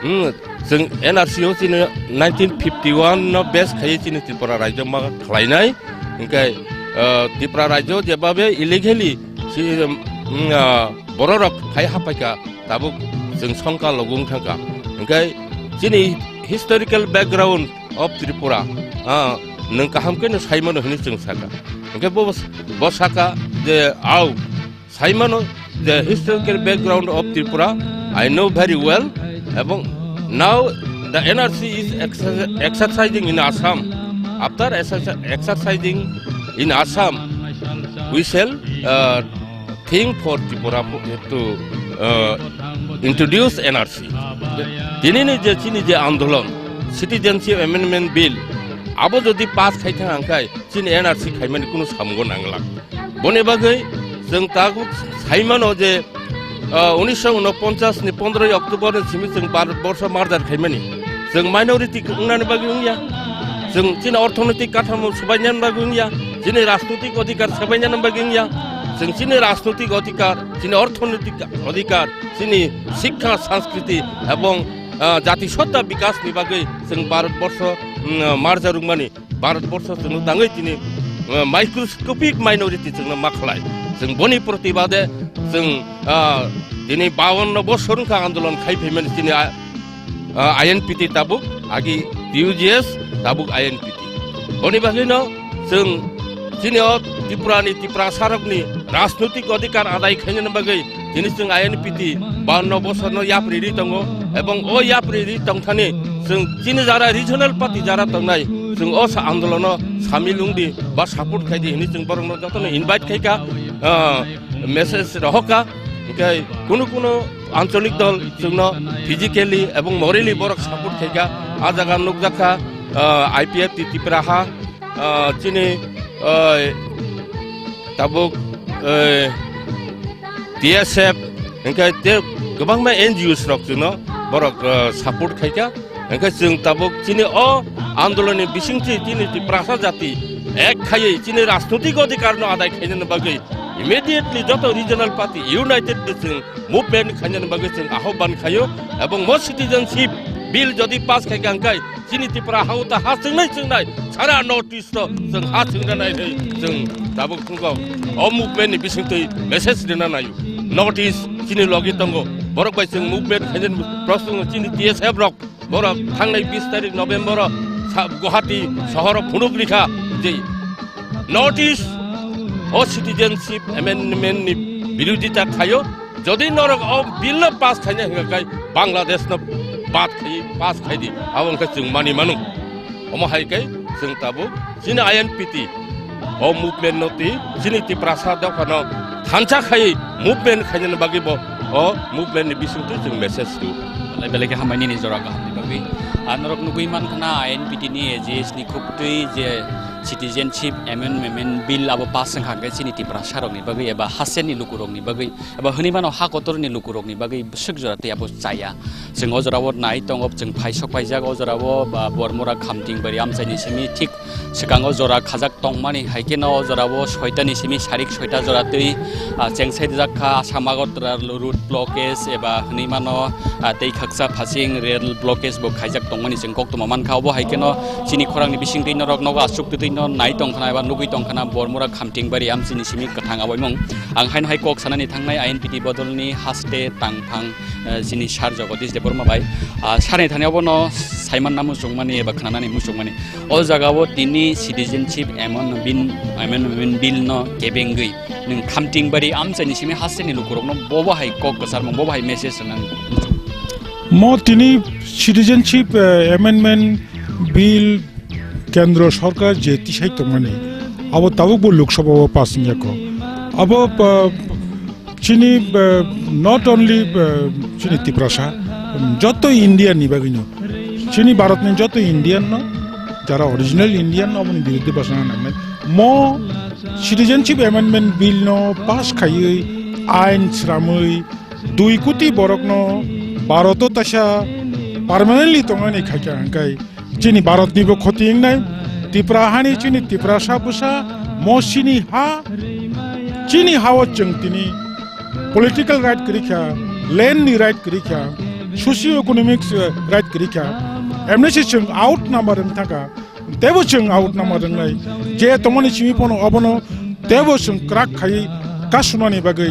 hmm, chwng N R C o chini nineteen fifty one no base khaiwi chini Tripura rajyo ma khlainai, hinkhe, ah, Tripura rajyo jebabe illegally si, hmm, ah, bororok phai haphaikha, tabuk chwng songkha logo wng thangkha. Hinkhe chini historical background of Tripura, ah, nwng kaham khe no sai mano hinwi chwng sakha. Hinkhe bo, bo sakha je, au, sai mano je historical background of Tripura I know very well, ebong now the N R C is exer-, exercising in Assam. After exerci-, exercising in Assam, we shall, uh, thing for Tripura to, uh, introduce N R C. Tinini je chini je andolon, Citizenship Amendment Bill, abo jodi pass khai thang angkhai, chini N R C khaimani kunu samungo nangla. Boni bagwi chwng tabuk saimano je, uh, unisho unoponchas ni pondroi October ni simi chwng Bharat borsho merger khaimani. Chwng minority wngnani bagwi wngya. Chwng chini orthonoitik kathamo subainani bagwi wngya. Chini rajnoitik odhikar sebainani bagwi wngya. Chwng chini rajnoitik odhikar, chini orthonoitik odhikar, chini sikha, sanskriti ebong, ah, jati sotta bikas ni bagwi chwng Bharat borsho, mm, merger wngmani, Bharat borsho chwngno tangwi tini, ah, microscopic minority chwngno ma khlai. Chwng boni protibade chwng, ah, tini bawanno bosor wngkha andolon khai phaimani chini, ah, ah, I N P T tabuk, agi T U J S, tabuk I N P T. Boni bagwino chwng chini o Tripura ni Tiprasa rokni rajnoitik odhikar adai khainani bagwi tini chwng I N P T bawanno bosorno yapri ri tongo, ebong o yapri ri tongthani chwng chini jara regional party jara tongnai chwng o sa andolono samil wngdi ba support khaidi hinwi chwng borokno jotono invite khaikha, ah, message rohorkha. Hinkhe kunu kunu ancholik dol chwngno physically ebong morally borok support khaikha. A jaga nukjakha, ah, I P F T Tipra ha, ah, chini, ah, tabuk, eh, T S F, hinkhe tei kwbangma N G Os rok chwngno borok, ah, support khaikha. Hinkhe chwng tabuk chini o andolonni bisingtwi chini Tiprasa jati ek khaiwi chini rajnoitik odhikarno adai khainani bagwi immediately joto regional party united bai chwng movement khainani bagwi chwng ahoban khaio, ebong mo citizenship bill jodi pass khaikha hinkhe chini Tripura ha uta ha chwngnai chwngnai sara North East o chwng ha chwngna nai hwnwi chwng tabuk thwngkha o movement ni bisingtwi message rwna naio. North East chini logi tongo, borok bai chwng movement khainani prosong chini T S F rok. Borok thangnai bis tarik November o sa-, Guwahati sohoro phunuk rikha je North East o citizenship amendment ni birodita khaio. Jodi norok o bill no pass khaina hwnkha khai Bangladesh no bad khai, pass khai di, abo wngkha chwng mani mano. Omo hai khai chwng tabuk chini I N P T o movement no twi chini Tiprasa dopha no thansa khai movement khainani bagwi bo o movement ni bisingtwi chwng message rw. Belai belai khe hambai nini jora kaham ni bagwi. Ah, norok nugwi mankha na I N P T ni A G S ni khuk twi je citizenship amendment bill abo pass wngkha hwnkhe chini Tiprasa rok ni bagwi eba hasen ni luku rok ni bagwi eba hwnwi mano ha kotor ni luku rok ni bagwi bwswk jora tei abo chaya. Chwng o jora o nai tongo, chwng phai sok paijak o jora o, ba, Bormura Khamting bari amchai ni simi thik swkango jora khajak tongmani, hai kheno o jora o soita ni simi sarik soita jora twi, ah, chengsai rijak kha Assam Agartala road blockage eba hwnwi mano, ah, tei khaksa phasing rail blockage bo khaijak tongmani chwng koktwma mankha. Obo hai kheno chini khorang ni bisingtwi norok nogo aswk twi twi no nai tongkhana eba nugwi tongkhana Bormura Khamting bari amchai ni simi kwthang abaimung. Ang haino hai kok sanani thangnai I N P T bodol ni haste tangphang eh, chini Sir Jagadish Debbarma bai, ah, sir ni thani obono saimanna muchungmani eba khnanani muchungmani. O jaga o tini citizenship amendment, amendment bill no kebengwi nwng Khamting bari amchai ni simi haste ni lukurokno bobo hai kok kwcharmung, bobo hai message rwnani muchung. Mo tini citizenship, eh, amendment bill kendro sorkar je tisai tongmani, abo tabuk bo Lok Sabha o pass wngya kho. Abo, ah, chini, ah, not only, ah, chini Tiprasa, um, joto India ni bagwi no, chini Bharat ni joto Indian no, jara original Indian no, aboni biruddhe bwsana nangnai. Mo citizenship amendment bill no pass khaiwi, ain sramwi, dui koti borok no Bharat o taisa permanently tongnani khaikha hwnkhe, chini Bharat nibo khoti wngnai. Tipra hani chini Tiprasa bwsa, mo chini ha, chini hao chwng tini political right kwrwi kha, land ni right kwrwi kha, socio economic, eh, right kwrwi kha. Emni se chwng out number wng thangkha. Tebo chwng out number wngnai. Je tongmani simi pono obono tebo chwng kwrak khaiwi kasunani bagwi,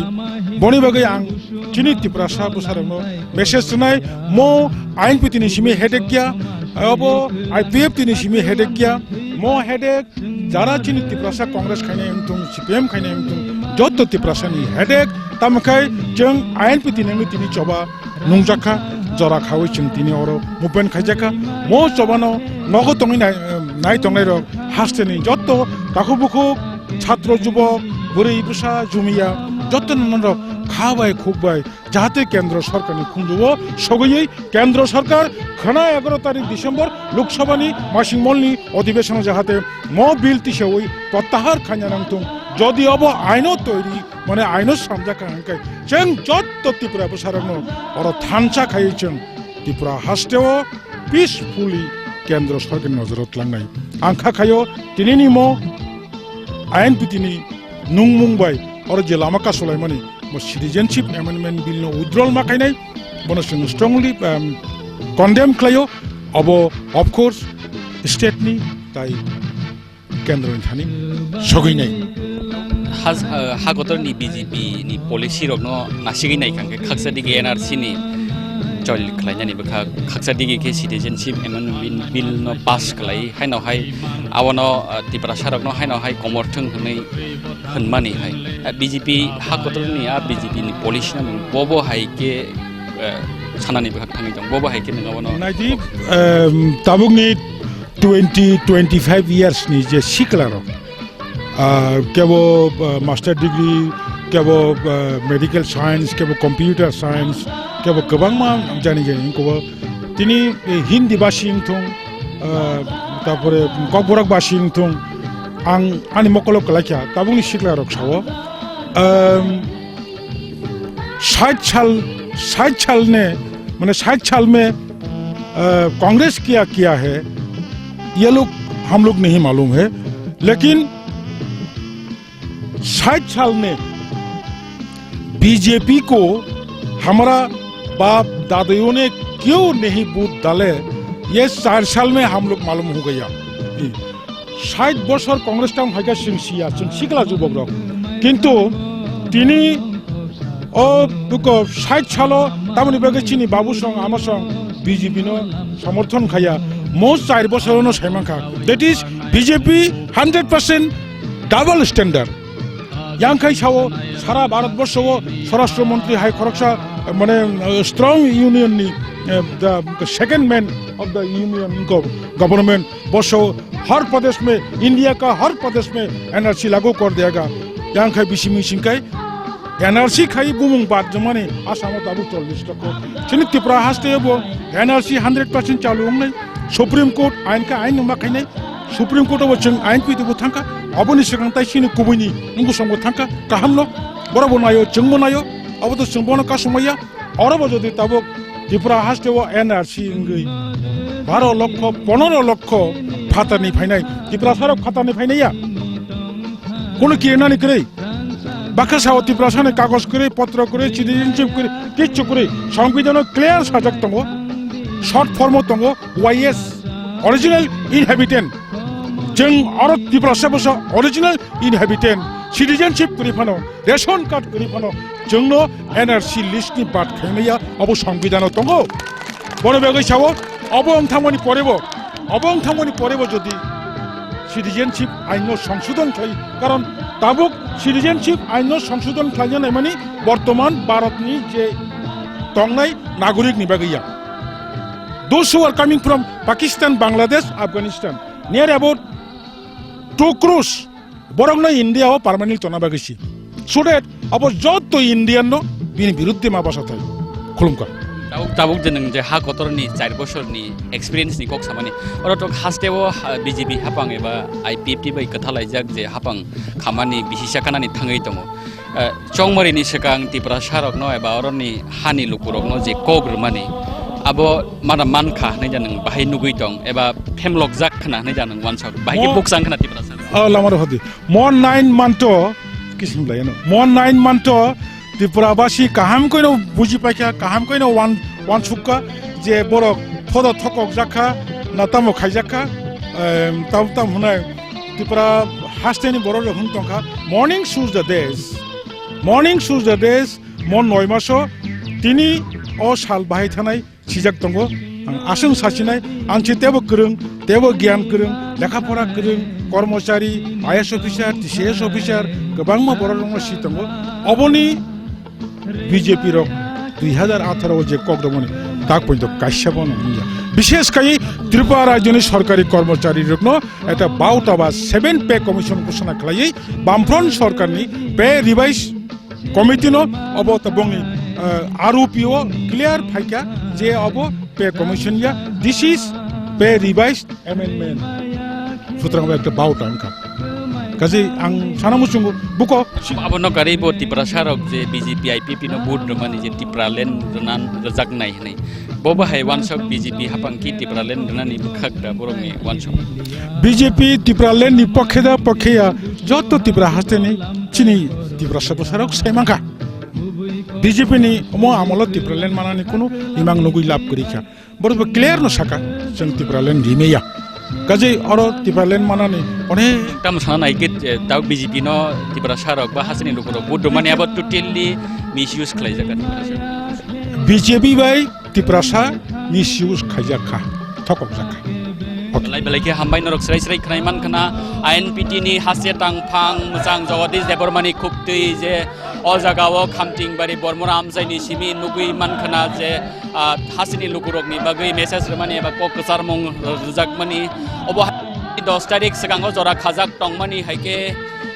boni bagwi ang chini Tiprasa bwsarokno message rwnai, mo I N P T ni simi headache ya, obo I P F T ni simi headache ya, mo headache jara chini Tiprasa Congress khainai wngthung, C P M khainai wngthung, jotto Tiprasa ni headache, tamo khai chwng I N P T ni wngwi tini choba nungjakha, jora khawi chwng tini oro movement khaijakha. Mo chobano nogo tongwi nai, nai tongnairok hasteni jotto takhuk bukhuk, chhatro jubok, bwrwi bwsa, jumiya, jotto norok kha bai khuk bai jahate Kendro Sorkarni khunjugo sogwiwi Kendro Sorkar khwna egaroh tarik December Lok Sabhani masing molni odhibeshono jahate mo bill tisawi protahar khaina nangthung. Jodi obo aino toiri, mane aino samjak kha hwnkhe, chwng jotto Tripura bwsarokno oro thansa khaiwi chwng Tripura hasteo peacefully Kendro Sorkarni nojoro tlangnai. Ang kha khaio tinini mo I N P T ni nungmung bai oro je lama kasulaimani, bo Citizenship Amendment Bill no withdrawal ma khainai, bono chwng strongly, um, condemn khlaio. Obo, of course, state ni tai kendro ni thani sogwi nai. Has-, uh, ha kotor ni B J P ni policy rok no nasigwi nai kha hwnkhe khaksa digi N R C ni chol khlainani bwkha, khaksa digi khe Citizenship Amendment Bill no pass khlai, haino hai abono, uh, Tiprasa rok no haino hai komor thwng hwnwi hwnmani hai. Ah, B J P ha kotorni, ah, B J P ni policy no nwng bobo hai khe, eh, sanani bwkhak thangwi tong, bobo hai khe nwng abono. Naidi, em, tabukni twenty, twenty-five years ni je sikla rok, ah, kebo, ah, master degree, kebo, ah, medical science, kebo computer science, kebo kwbangma jani jani wngkho. Tini, eh, Hindi basi wngthung, ah, tarpore Kokborok basi wngthung, ang ani mokolo kwlaikha, tabukni sikla rok sao, ehm, sait sal, sait sal ne, mane sait sal mein, eh, Congress kiya kiya hai, ye log hum log nahi malum hai, lekin साठ साल में बीजेपी को हमारा बाप दादाओं ने क्यों नहीं वोट डाले, ये चार साल में हम लोग मालूम हो गया। ষাট বছর কংগ্রেস টাউন হাইকা সিং সিয়া সিং সিকলা যুবক রক, কিন্তু তিনি ও দুঃখ ষাট সালো তেমনি বেগে চিনি বাবু সং আমার সং বিজেপি নো সমর্থন খাইয়া মো চার বছর নো সাইমাংখা। That is B J P hundred percent double standard. Yang khai sao sara Bharat borsho o Swarashtra Mantri hai khoroksa, mane, uh, strong union ni, uh, the second man of the union go-, government borsho har pradesh mein, India ka har pradesh mein N R C lagu kar diyega. Yang khai bisi mising kai N R C khai bumung bad jomani Assam o tabuk chollish lokho. Chini Tripura haste bo N R C hundred percent chalu wngnai. Supreme Court ain ka ain nungma khainai. Supreme Court o bo chwng ain pui twibo thangkha. Aboni swkang tai chini kubuini nungkusongo thangkha. Kaham no. Borok bo naio, chwng bo naio. Abo to chwng bono kasumaya. Oro bo jodi tabuk Tripura haste o N R C wngwi baro lokho, ponoro lokho phatarni phainai. Tripura sarok phatarni phainai ya. Kono kirinani kwrwi. Bakha sao Tiprasani kagoj kwrwi, potro kwrwi, citizenship kwrwi, kichu kwrwi. Songbidan o clear sajak tongo. Short form o tongo, Y S, original inhabitant. Chwng oro Tiprasa bwsa original inhabitant, citizenship kwrwi phano, ration card kwrwi phano, chwngno N R C list ni bad khaimaya, abo songbidan o tongo. Bono bagwi sao, obo wng thangmani porebo, obo wng thangmani porebo jodi citizenship ain no songsodon khlai, karon tabuk citizenship ain no songsodon khlaina naimani bortoman Bharat ni je tongnai nagorik ni bagwi ya. Those who are coming from Pakistan, Bangladesh, Afghanistan, near about two crores borok no India o permanent tona bagwi si. So that abo jotto Indian no bini biruddhe ma basa thai. Khulumkha. Tabuk, tabuk je nwng je ha kotor ni char bosor ni experience ni kok samani. Oro tok haste o, ha, B J P hapang eba I P F T bai kwtha laijak je hapang khamani bisisa kanani thangwi tongo. Eh, chongmari ni swkang Tiprasa rokno eba oroni hani lukurokno je kok rwmani, Abo mana mankha hwnwi da nwng bahai nugwi tong eba phemlokjak khna hwnwi da nwng wansok? Bahai khe Mo- buksang khna Tiprasa. O lama rw hadi. Mo nine manto kisim lai no. Mo nine manto Tripura basi kaham koino buji paikha, kaham koino wan, wansukha je borok phodo thokok jakha, na tamo khaijak kha, em, tam, tam hwnai Tripura hasteni borok rok hwn tongkha. Morning shows the days. Morning shows the days. Mo noi maso tini o sal bahai thanai sijak tongo. Ang aswng sachinai, ang se tebo kwrwng, tebo giyan kwrwng, lekha pora kwrwng, kormochari, I A S officer, T C S officer, kwbangma borok rokno si tongo. Oboni B J P rok dui hazar atharo o je kok romani tak poito kaisa bono wngya. Bishes kai Tripura rajyoni sorkari kormochari rokno eta bauta ba seven pay commission ghosona khlaiwi Bamfront sorkarni pay revise committee no obo tabokni, eh, R O P o clear phaikha je obo pay commission ya, this is pay revised amendment. Sutrang bai ekta bauta wngkha. Kaje ang sana muchungo buko. Abono gari bo Tiprasa rok je B J P I P P no vote rwmani je Tipraland rwnan rwjaknai hwnwi. Bo bahai wansok B J P hapang ki Tipraland rwnani bwkhak da borokni wansok? B J P Tipraland ni pokhe da pokhe ya joto Tripura hasteni chini Tiprasa bwsarok sai mankha. B J P ni omo amolo Tipraland manani kunu imang nugui lab kwrwi kha. Borok bo clear no saka, chwng Tipraland rimaya. Kaje oro Tipraland manani onek. Tam sana nai khe, eh, tau B J P no Tiprasa rok ba hasteni lukurok vote rwmani abo totally misuse khlaijak Tiprasa. B J P bai Tiprasa misuse khaijak kha, thokok jak kha. Okay. Belai belai khe hambai norok srai srai khwnai man khna, I N P T ni haste tang phang mwchang Jagadish Debbarmani khuktwi je o jaga o Khamtingbari Bormura amchaini simi nugui man khna je, ah, hasteni lukurokni bagwi message rwmani eba kok kwcharmung rwjakmani. Obo hai dos tarik swkango jora khajak tongmani hai khe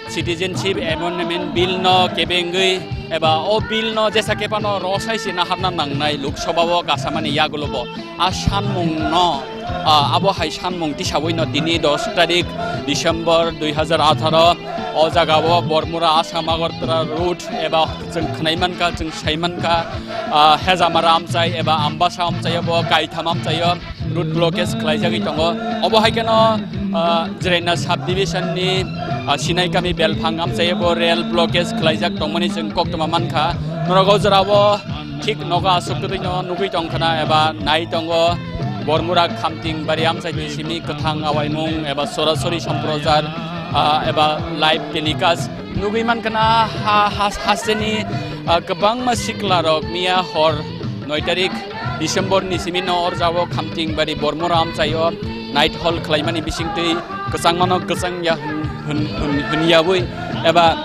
Citizenship Amendment Bill no kebengwi eba o bill no jesa khe phano rosai se naharna nangnai Lok Sabha o kasamani yagulo bo. A sanmung no, ah, abo hai sanmung tisawi no tini dos tarik December dui hazar atharo o jaga o Bormura Assam Agartala road eba chwng khwnai mankha, chwng sai mankha, ah, Hejamara amchai eba Ambasa amchai o bo kaitham amchai o road blockage khlaijagwi tongo. Obo hai kheno, ah, Jeraina sub division ni, ah, Sinai kami Belphang amchai o bo rail blockage khlaijak tongmani chwng koktwma mankha. Norok o jora o thik nogo aswk twi no nugui tongkhna eba nai tongo Bormura Khamtingbari amchai ni simi kwthang awaimung eba sorasori somprojar, ah, eba live telecast nugui mankha na ha, ha, hasteni, ah, kwbangma sikla rok miya hor noi tarik December ni simi no or jao Khamtingbari Bormura amchai o night hall khlaimani bisingtwi kwchangmano kwchang ya hwn, hwn, hwn, hwn yawi eba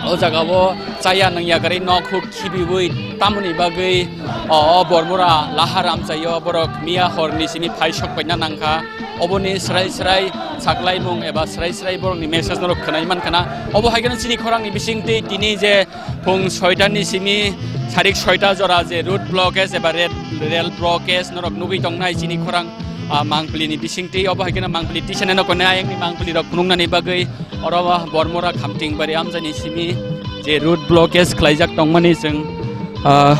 o jaga o chaya nangya gari nok huk khibiwi tamoni bagwi o, o Bormura lahar amchai o borok miya hor ni simi phai sok paina nangkha. Oboni srai srai saklaimung eba srai srai borokni message norok khwnai mankha na. Obo hai kheno chini khorangni bisingtwi tini je phung soita ni simi sarik soita jora je road blockage eba red, rail blockage norok nugui tongnai chini khorang, ah, Mangpili ni bisingtwi. Obo hai kheno Mangpili tisane no konai ayang ni Mangpili rok phunuknani bagwi oro Bormura Khamtingbari amchai ni simi je road blockage khlaijak tongmani chwng, ah,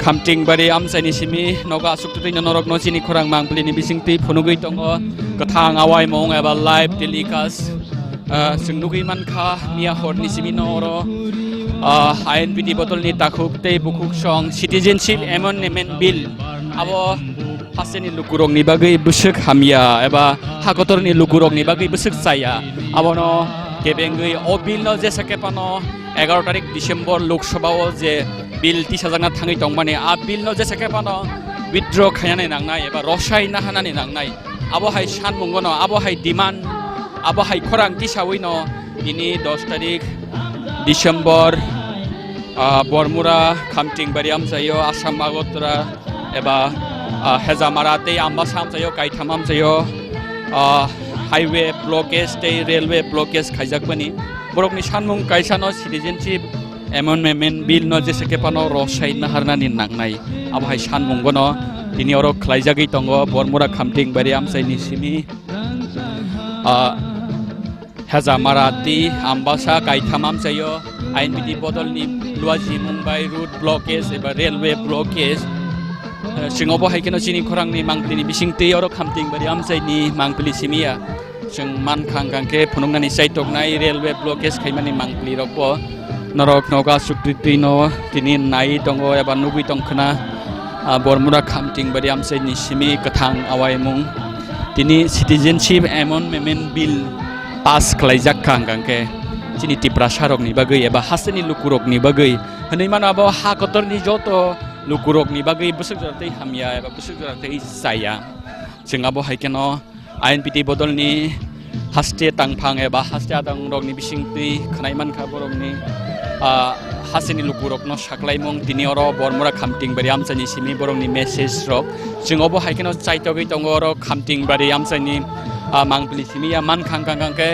Khamtingbari amchaini simi nogo aswk twi norokno chini khorang Mangpili ni bisingtwi phunugwi tongo. Kwthang awaimung eba live telecast, ah, chwng nugwi mankha miya horni simi no oro, ah, I N P T bodolni takhuk tei bukhuk song Citizenship Amendment Bill abo hasteni lukurokni bagwi bwswk hamya eba hakotorni lukurokni bagwi bwswk chaya. Abono kebengwi o bill no jesa khe phano egaroh tarik December Lok Sabha o je bill tisajakna thangwi tongmani, a bill no jesa khe phano withdraw khainani nangnai eba rosai naharnani nangnai. Abo hai sanmungono, abo hai demand, abo hai khorang tisawino tini dos tarik December, ah, Bormura Khamtingbari amchaio Assam Agartala eba, ah, Hejamara tei Ambasa amchaio kaitham amchaio, ah, highway blockage tei railway blockage khaijakmani. Borokni sanmung kaisano citizenship amendment bill no jesa khe phano rosai naharnani nangnai. Abo hai sanmung bono tini oro khlaijagwi tongo Bormura Khamtingbari amchaini simi, ah, Hejamara tei Ambasa kaitham amchaio I N P T bodolni luaji Mumbai road blockage eba railway blockage. Eh, chwng obo hai kheno chini khorangni mangpili ni bisingtwi oro Khamtingbari amchaini mangpili simi ya. Chwng mankha hwnkha khe phunuknani chaitoknai railway blockage khaimani mangpili rokbo norok nogo aswk twi twi no tini nai tongo eba nugwi tongkhna, ah, Bormura Khamtingbari amchaini simi kwthang awaimung. Tini Citizenship Amendment Bill pass khlaijak kha hwnkha khe chini Tiprasa rokni bagwi eba hasteni lukurokni bagwi hwnwi mano abo ha kotorni joto lukurokni bagwi bwswk jora tei hamya eba bwswk jora tei chaya. Chwng abo hai kheno I N P T bodolni haste tangphang eba haste adang rokni bisingtwi khwnai mankha borokni, ah, hasteni lukurokno saklaimung tini oro Bormura Khamtingbari amchaini simi borokni message rok. Chwng obo hai kheno chaitogwi tongo oro Khamtingbari amchaini, ah, mangpili simi ya mankha hwnkha khe,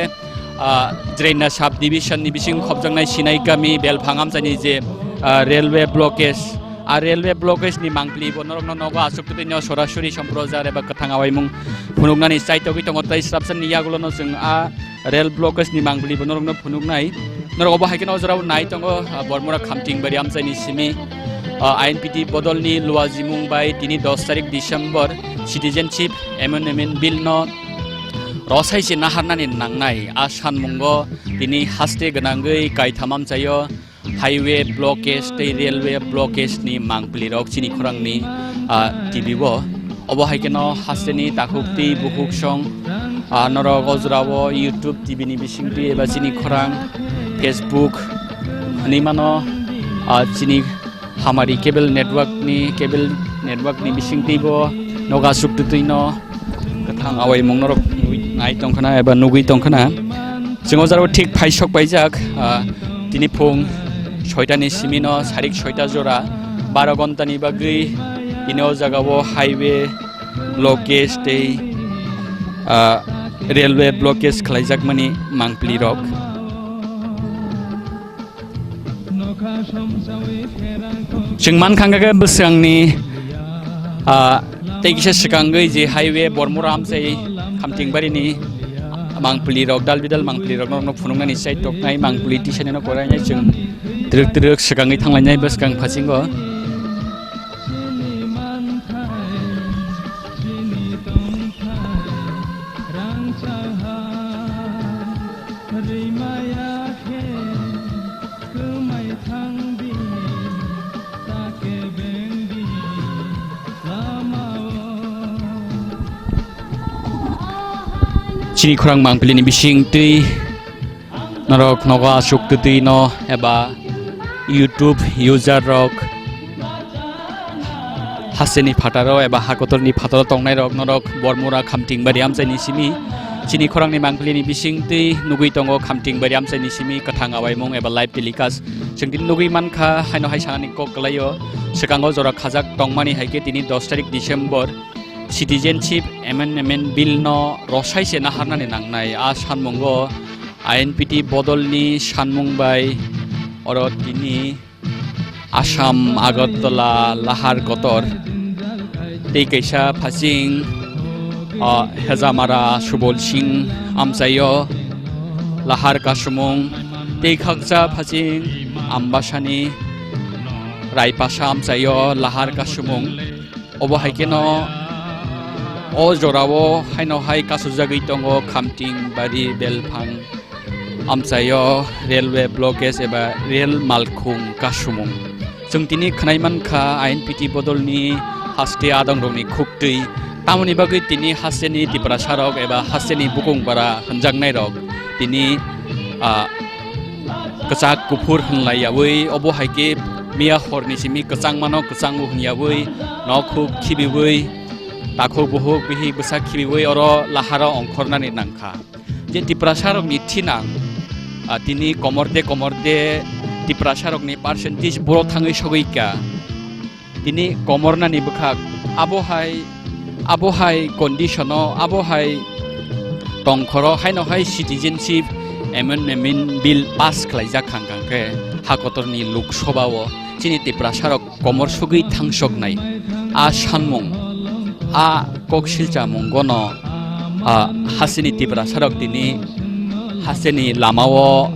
ah, Jraina sub division ni bising khopjaknai Sinai kami Belphang amchaini je, ah, railway blockage, a railway blockage ni mangpili bo norokno nogo aswk twi no sorasori somprojar eba kwthang awaimung phunuknani chaitogwi tongo tei swrapsa ni yagulo no chwng a rail blockage ni mangpili bo norokno phunuknai. Norok obo hai kheno o jorao nai tongo, ah, Bormura Khamtingbari amchaini simi, ah, I N P T bodolni luajimung bai tini dos tarik December Citizenship Amendment Bill no rosai se naharnani nangnai. A sanmungo tini haste gwnangwi kaitham amchaio highway blockage tei railway blockage ni mangpili rok chini khorangni, ah, T V o. Obo hai kheno hasteni takhuk twi bukhuk song, ah, norok o jorao YouTube T V ni bisingtwi eba chini khorang Facebook hwnwi mano, ah, chini Hamari cable network ni, cable network ni bisingtwi bo nogo aswk twi twi no kwthang awaimung norok nugwi nai tongkhna eba nugwi tongkhna. Chwng o jorao thik phaisok paijak, ah, tini phung soita ni simi no sarik soita jora baro gonta ni bagwi tini o jaga o highway blockage tei, ah, railway blockage khlaijakmani mangpili rok. Chwng mankha hwnkha khe bwswkangni, ah, tei kisa swkangwi je highway Bormura amchai Khamtingbari ni mangpili rok, dal bidal mangpili rok norokno phunuknani chai toknai mangpili tisani no korainai chwng twrwk twrwk swkangwi thanglainai bwskang phasingo. Chini khorang mangpili ni bising twi norok nogo aswk twi twi no eba YouTube user rok hasteni phataro eba hakotorni phataro tongnai rok norok Bormura Khamtingbari amchaini simi chini khorangni mangpili ni bising twi nugwi tongo Khamtingbari amchaini simi kwthang awaimung eba live telecast chwng tini nugwi mankha haino hai sanani kok kwlaio swkango jora khajak tongmani hai khe tini dos tarik December Citizenship Amendment Bill no rosai se naharnani nangnai a sanmungo I N P T bodolni sanmung bai oro tini Assam Agartala lahar kotor tei kaisa phaching, ah, Hejamara Subol Singh amchaio lahar kasumung tei khakcha phaching Ambasani Raipasa amchaio lahar kasumung. Obo hai kheno o jorao haino hai kasujagwi tongo Khamtingbari Belphang amchaio railway blockage eba rail malkhung kasumung. Chwng tini khwnai mankha I N P T bodolni haste adongrokni khuktwi. Tamoni bagwi tini hasteni Tiprasarok eba hasteni bukung bara hwnjaknairok tini, ah, kwchak kuphur hwnlaiyaui obo hai khe miya horni simi kwchangmano kwchango hwnyaui nokhuk khibiui takhuk buhuk bihik bwsa khibiui oro laharo ongkhornani nangkha. Je Tiprasarokni thinang, ah, tini komor de komor de Tiprasarokni percentage boro thangwi sogwi kha. Tini komornani bwkhak abo hai, abo hai condition-o, abo hai tongkhoro haino hai Citizenship Amendment Bill pass khlaijak kha hwnkha khe ha kotorni Lok Sabha-o chini Tiprasarok komor sugwi thangsoknai. A sanmung, a kok silchamungono, a, hasteni Tiprasarok tini hasteni lamao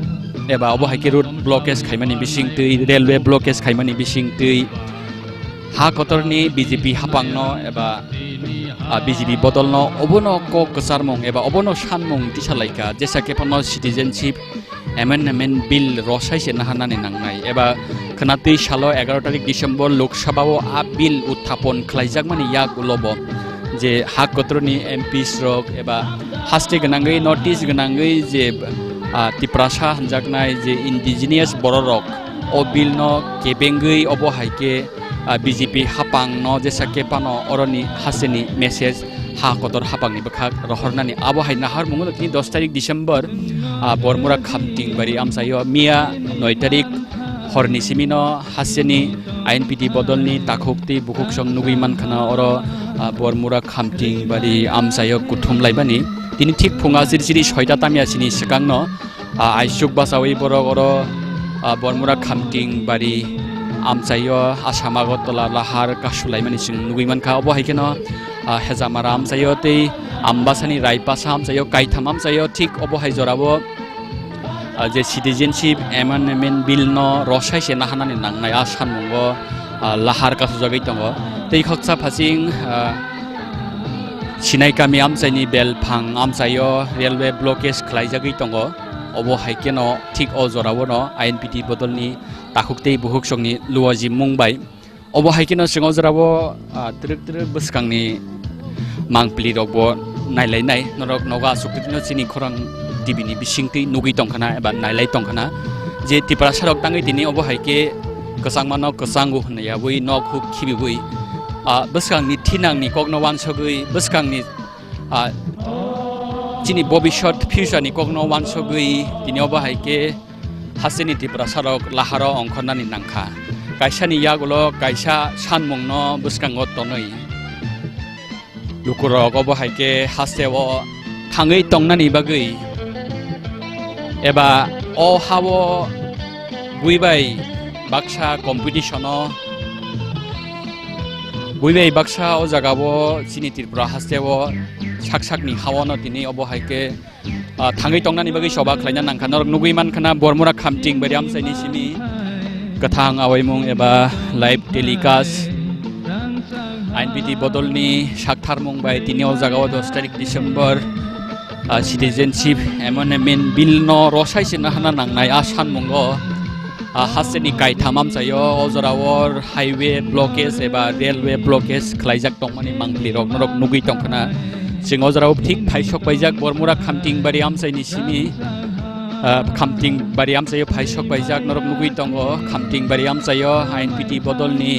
eba obo hai khe road blockage khaimani bisingtwi, railway blockage khaimani bisingtwi, Ha kotorni B J P hapangno eba, ah, B J P bodolno obono kok kwcharmung eba obono sanmung tisalaikha, jesa khe phano citizenship amendment bill rosai se naharnani nangnai eba khwnatwi salo egaroh tarik December Lok Sabha o a bill uthapon khlaijakmani yak ulobo je ha kotorni M Ps rok eba haste gwnangwi notice gwnangwi je, ah, Tiprasa hwnjaknai je indigenous bororok o bill no kebengwi obo hai khe, ah, B J P hapang no jesa khe phano oroni hasteni message ha kotor hapangni bwkhak rohornani abo hai naharmungo tini dos tarik December, ah, Bormura Khamting bari amchaio miya noi tarik horni simino hasteni I N P T bodolni takhuk tei bukhuk song nugwi mankha na oro, ah, Bormura Khamting bari amchaio kuthum laibani. Tini thik phunga siri siri soita tamya sini swkangno, ah, aisuk bachawi borok oro, ah, Bormura Khamting bari amchaio Assam Agartala lahar kasu laimani chwng nugwi mankha. Obo hai kheno, ah, Hejamara amchaio tei Ambasani Raipasa amchaio kaitham amchaio thik obo hai jorao ah, je citizenship amendment bill no rosai se naharnani nangnai a sanmungo, ah, lahar kasujagwi tongo. Tei khaksa phasing, ah, Sinai kami amchaini belphang amchaio railway blockage khlaijagwi tongo. Obo hai kheno thik o jorao no I N P T bodolni takhuk tei bukhuk songni luajimung bai. Obo hai kheno chwng o jorao, ah, twrwk twrwk bwskangni mangpili rokbo nailainai. Norok nogo aswk twi no chini khorang T V ni bisingtwi nugwi tongkhana eba nailai tongkhana je Tiprasa rok tangwi tini obo hai khe kwchangma no kwchango hwnwi abwi nok huk khibiwi, ah, bwskangni thinangni kokno wansogwi bwskangni, ah, chini bobisot future ni kokno wansogwi tini obo hai khe hasteni Tiprasa rok laharo ongkhornani nangkha. Kaisani yagulo kaisa sanmungno bwskango tonwi. Lukurok obo hai khe hasteo thangwi tongnani bagwi eba o hao buibai baksa competition-o, buibai baksa o jagao chini Tripura hasteo sak sakni hao no tini obo hai khe ah, thangwi tongnani bagwi soba khlaina nangkha. Norok nugwi mankha na Bormura Khamting bari amchaini simi kwthang awaimung eba live telecast. I N P T bodolni saktharmung bai tini o jagao dos tarik December, ah, citizenship amendment bill no rosai se nahana nangnai a sanmungo. Ah, hasteni kaitham amchaio o jorao highway blockage eba railway blockage khlaijak tongmani mangpili rok norok nugwi tongkhana. Chwng o jorao thik phaisok paijak Bormura Khamting bari amchaini simi, ah, Khamting bari amchaio phaisok paijak norok nugwi tongo. Khamting bari amchaio I N P T bodolni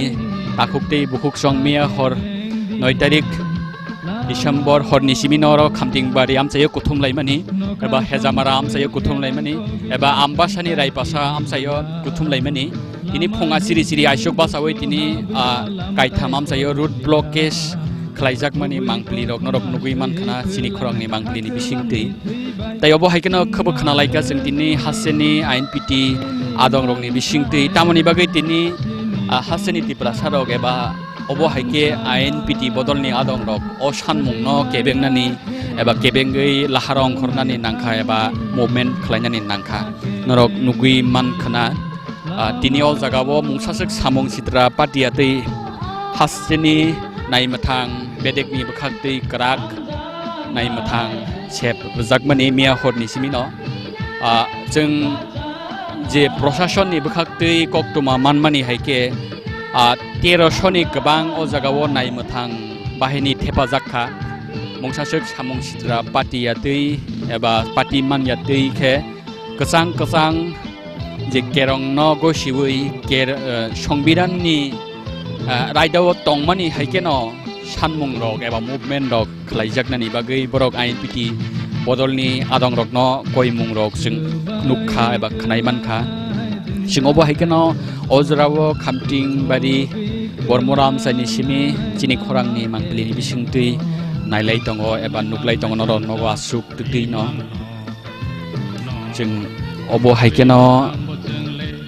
takhuk tei bukhuk song miya hor noi tarik December horni simi norok Khamting bari amchaio kuthum laimani, eba Hejamara amchaio kuthum laimani, eba Ambasani Raipasa amchaio kuthum laimani. Tini phunga siri siri aisuk basawi tini, ah, kaitham amchaio road blockage khlaijakmani mangpili rok norok nugwi mankha na chini khorangni mangpili ni bisingtwi. Tai obo hai kheno khwbo khna laikha chwng tini hasteni I N P T adong rokni bisingtwi. Tamoni bagwi tini, ah, hasteni Tiprasa rok eba obo hai khe I N P T bodolni adong rok o sanmung no kebengnani eba kebengwi lahar ongkhornani nangkha eba movement khlainani nangkha. Norok nugwi mankha na, ah, tini o jagao mungsaswk samung sitra patiya tei hasteni naimwthang bedekni bwkhaktwi kwrak naimwthang sep rwjakmani miya horni simino. Ah, chwng je proshasonni bwkhaktwi koktwma manmani hai khe, ah, terosho ni kwbang o jagao naimwthang bahini thepajak kha. Mungsaswk samung sitra patiya twi eba pati manya twi khe kwchang kwchang je kerongno gosiwi ker-, eh, Songbidanni, eh, raidao tongmani hai kheno sanmungrok eba movementrok khlaijaknani bagwi borok I N P T bodolni adongrokno koimungrok chwng nukha eba khwnai mankha. Chwng obo hai kheno o jorao Khamting bari Bormura amchaini simi chini khorangni mangpilini bisingtwi nailai tongo eba nuklai tongo norok nogo aswk twtwino. Chwng obo hai kheno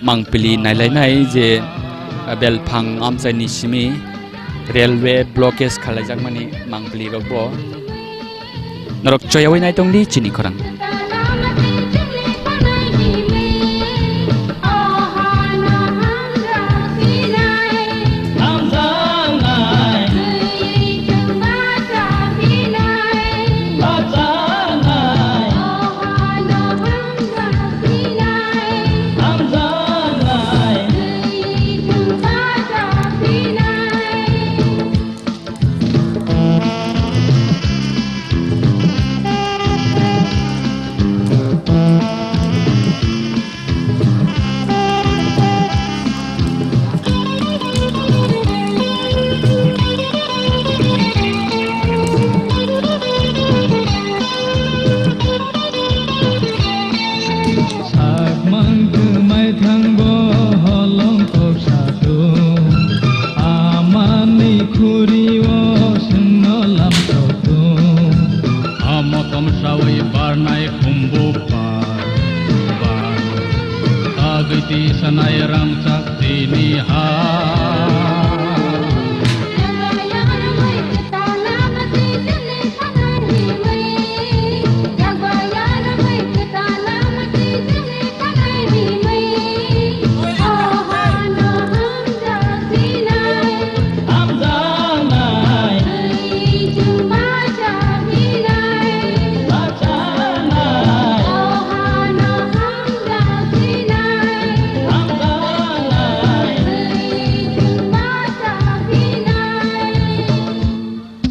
mangpili nailainai je, ah, belphang amchaini simi railway blockage khalaijakmani mangpili rokbo norok choyawi naitongdi chini khorang. Iti sanai rangchak tini ha.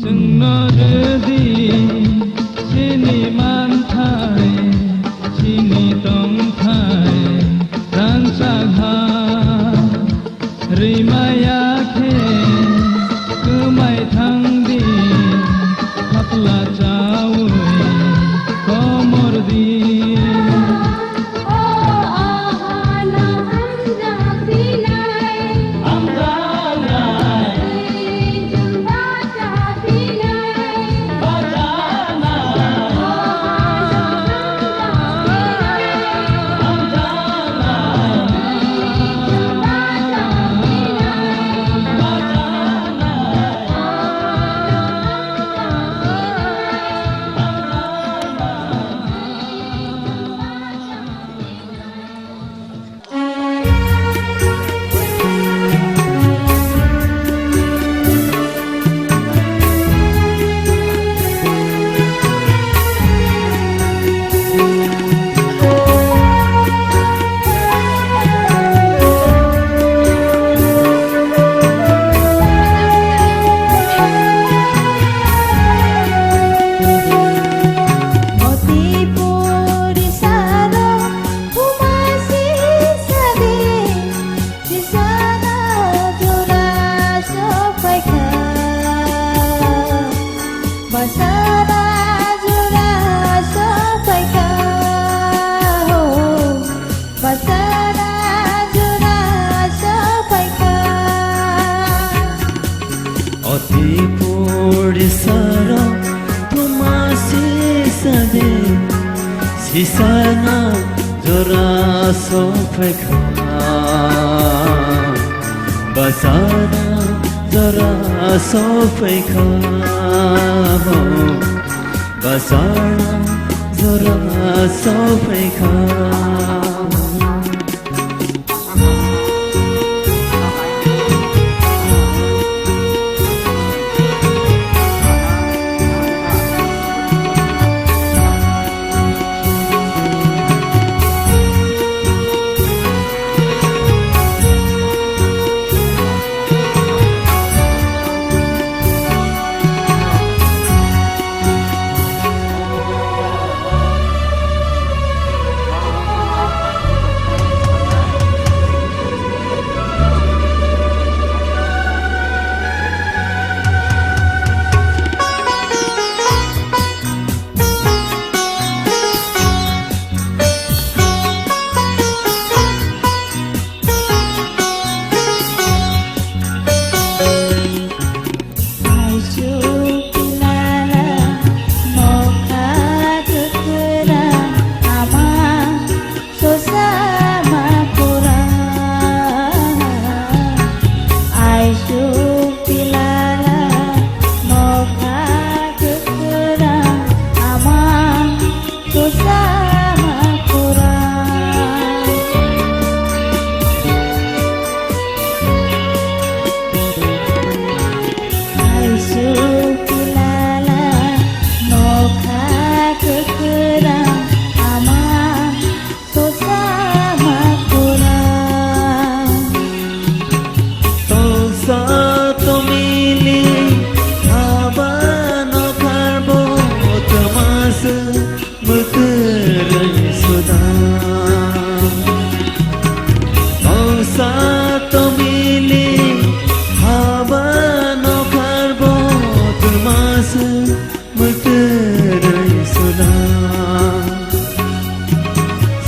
Chwngno rwdi chini manthai, chini tongthai rangchak ha. Rimaya khe kwmai thangdi, khapla chaui komor di. Sisana jora sophaikha, basara jora sophaikha, ho, basara jora sophaikha. Oti puri saro tuma sisa de, sisana jora sophaikha, basana jora sophaikha, basana jora sophaikha. Tongsa tomili haba nokharbo tmasu muturoi suda. Tongsa tomili haba nokharbo tmasu muturoi suna.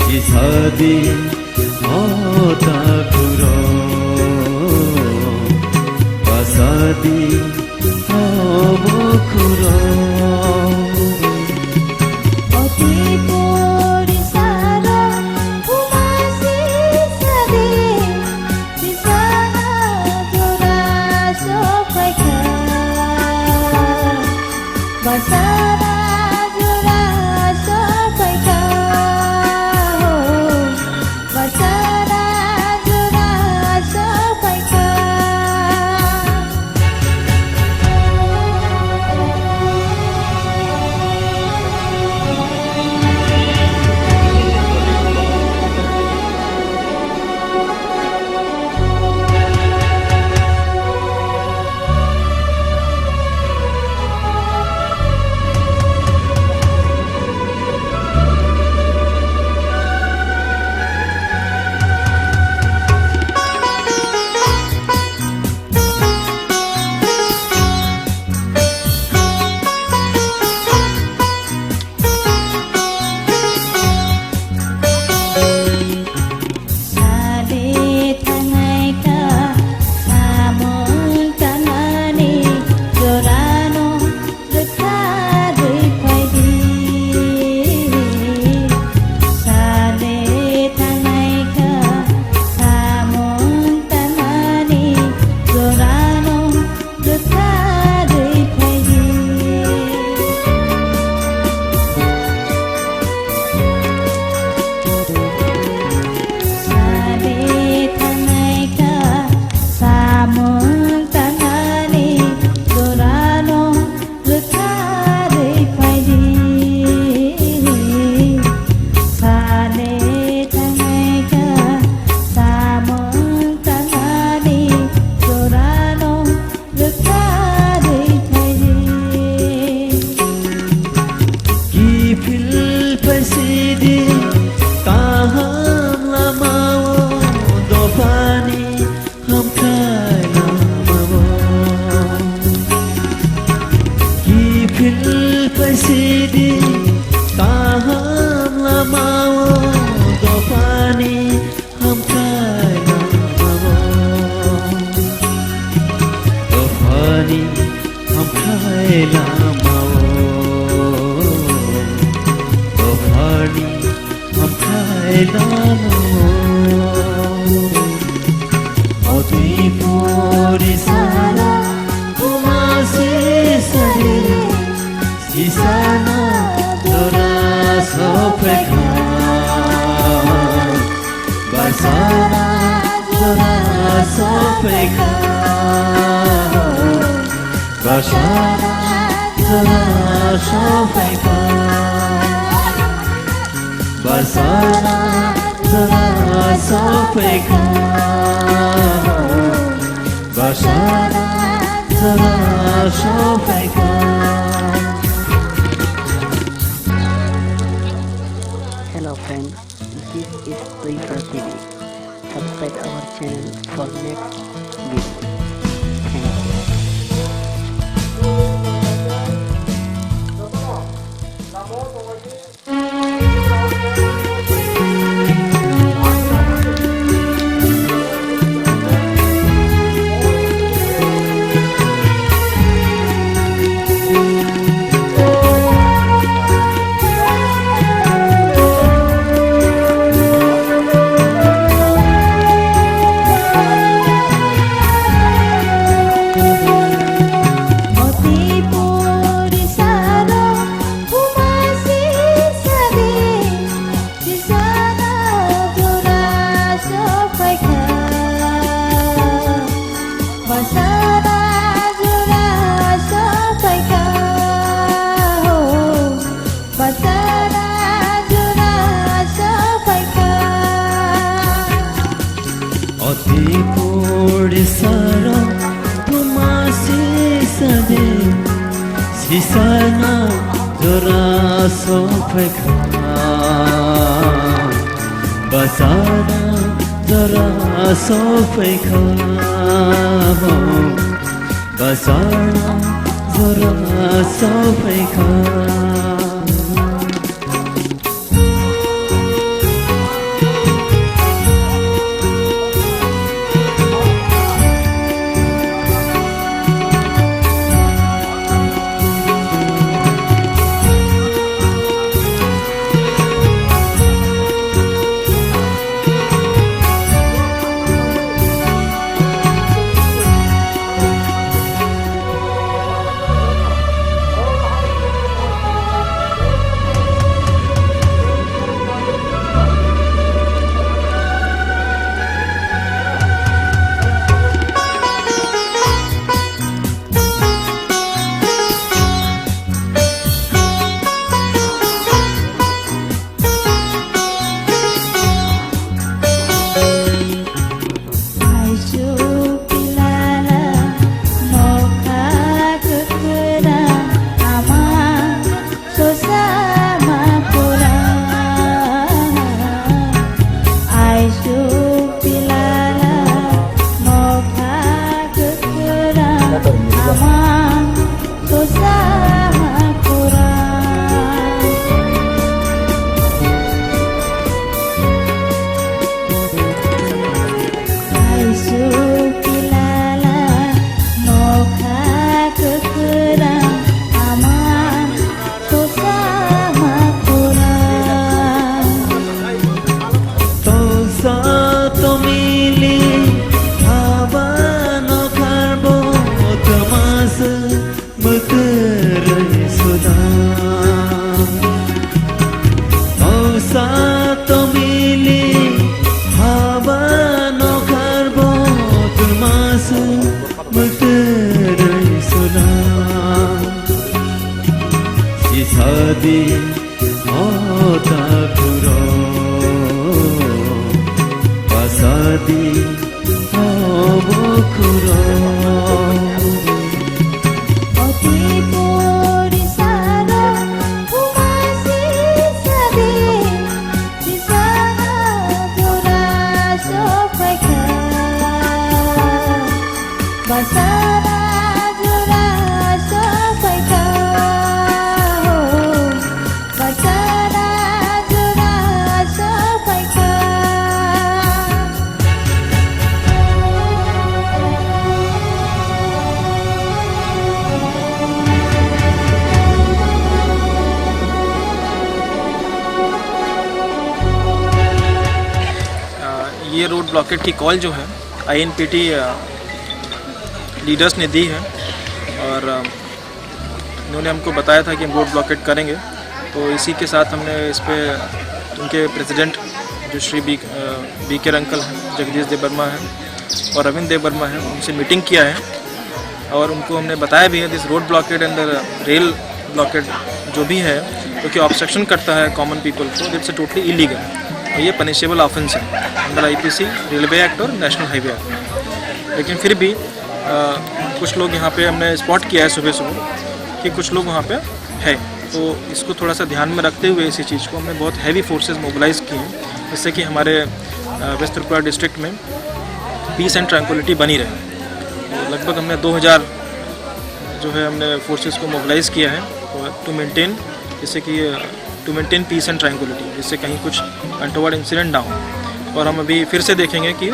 Sisadi o takhurok, basadi o bukhurok. Oti puri saro, buma sisa Lamao dophani hamthai lamao oti puri sala buma sisari sisana dora sophaikha. Basana jora sophaikha. Basana jora sophaikha. Basana jora sophaikha. Basana jora sophaikha. Hello friend, this is Twitter T V. Subscribe our channel for next video. Thank you. Sisana jora sophaikha. Basana jora sophaikha. Ho. Basana jora sophaikha. Oti puri sara buma sisade. Sisana jora sophaikha. Basana jora sophaikha. Basana jora sophaikha. ये road blockade की कॉल जो है आईएनपीटी लीडर्स ने दी है और अ, उन्होंने हमको बताया था कि हम रोड ब्लॉकेड करेंगे। तो इसी के साथ हमने इस पे उनके प्रेसिडेंट जो श्री बी बी के अंकल हैं, जगदीश देव वर्मा हैं और रविंद्र देव वर्मा हैं, उनसे मीटिंग किया है और उनको हमने बताया भी है, this road blockade and rail blockade जो भी है, जो कि ऑब्स्ट्रक्शन करता है कॉमन पीपल को, इट्स टोटली इलीगल और ये पनिशेबल ऑफेंस है अंडर आईपीसी, रेलवे एक्ट और नेशनल हाईवे एक्ट। लेकिन फिर भी अ, कुछ लोग यहाँ पे हमने स्पॉट किया है सुबह सुबह कि कुछ लोग वहाँ पे है। तो इसको थोड़ा सा ध्यान में रखते हुए इसी चीज़ को हमने बहुत हैवी फोर्सेस मोबिलाइज किए हैं, जिससे कि हमारे अ, वेस्ट त्रिपुरा डिस्ट्रिक्ट में पीस एंड ट्रैंक्विलिटी बनी रहे। तो लगभग हमने दो हज़ार जो है हमने फोर्सेस को मोबिलाइज किया है टू मेंटेन, जिससे कि to maintain peace and tranquillity, जिससे कहीं कुछ अनटोवर्ड इंसिडेंट ना हो। और हम अभी फिर से देखेंगे कि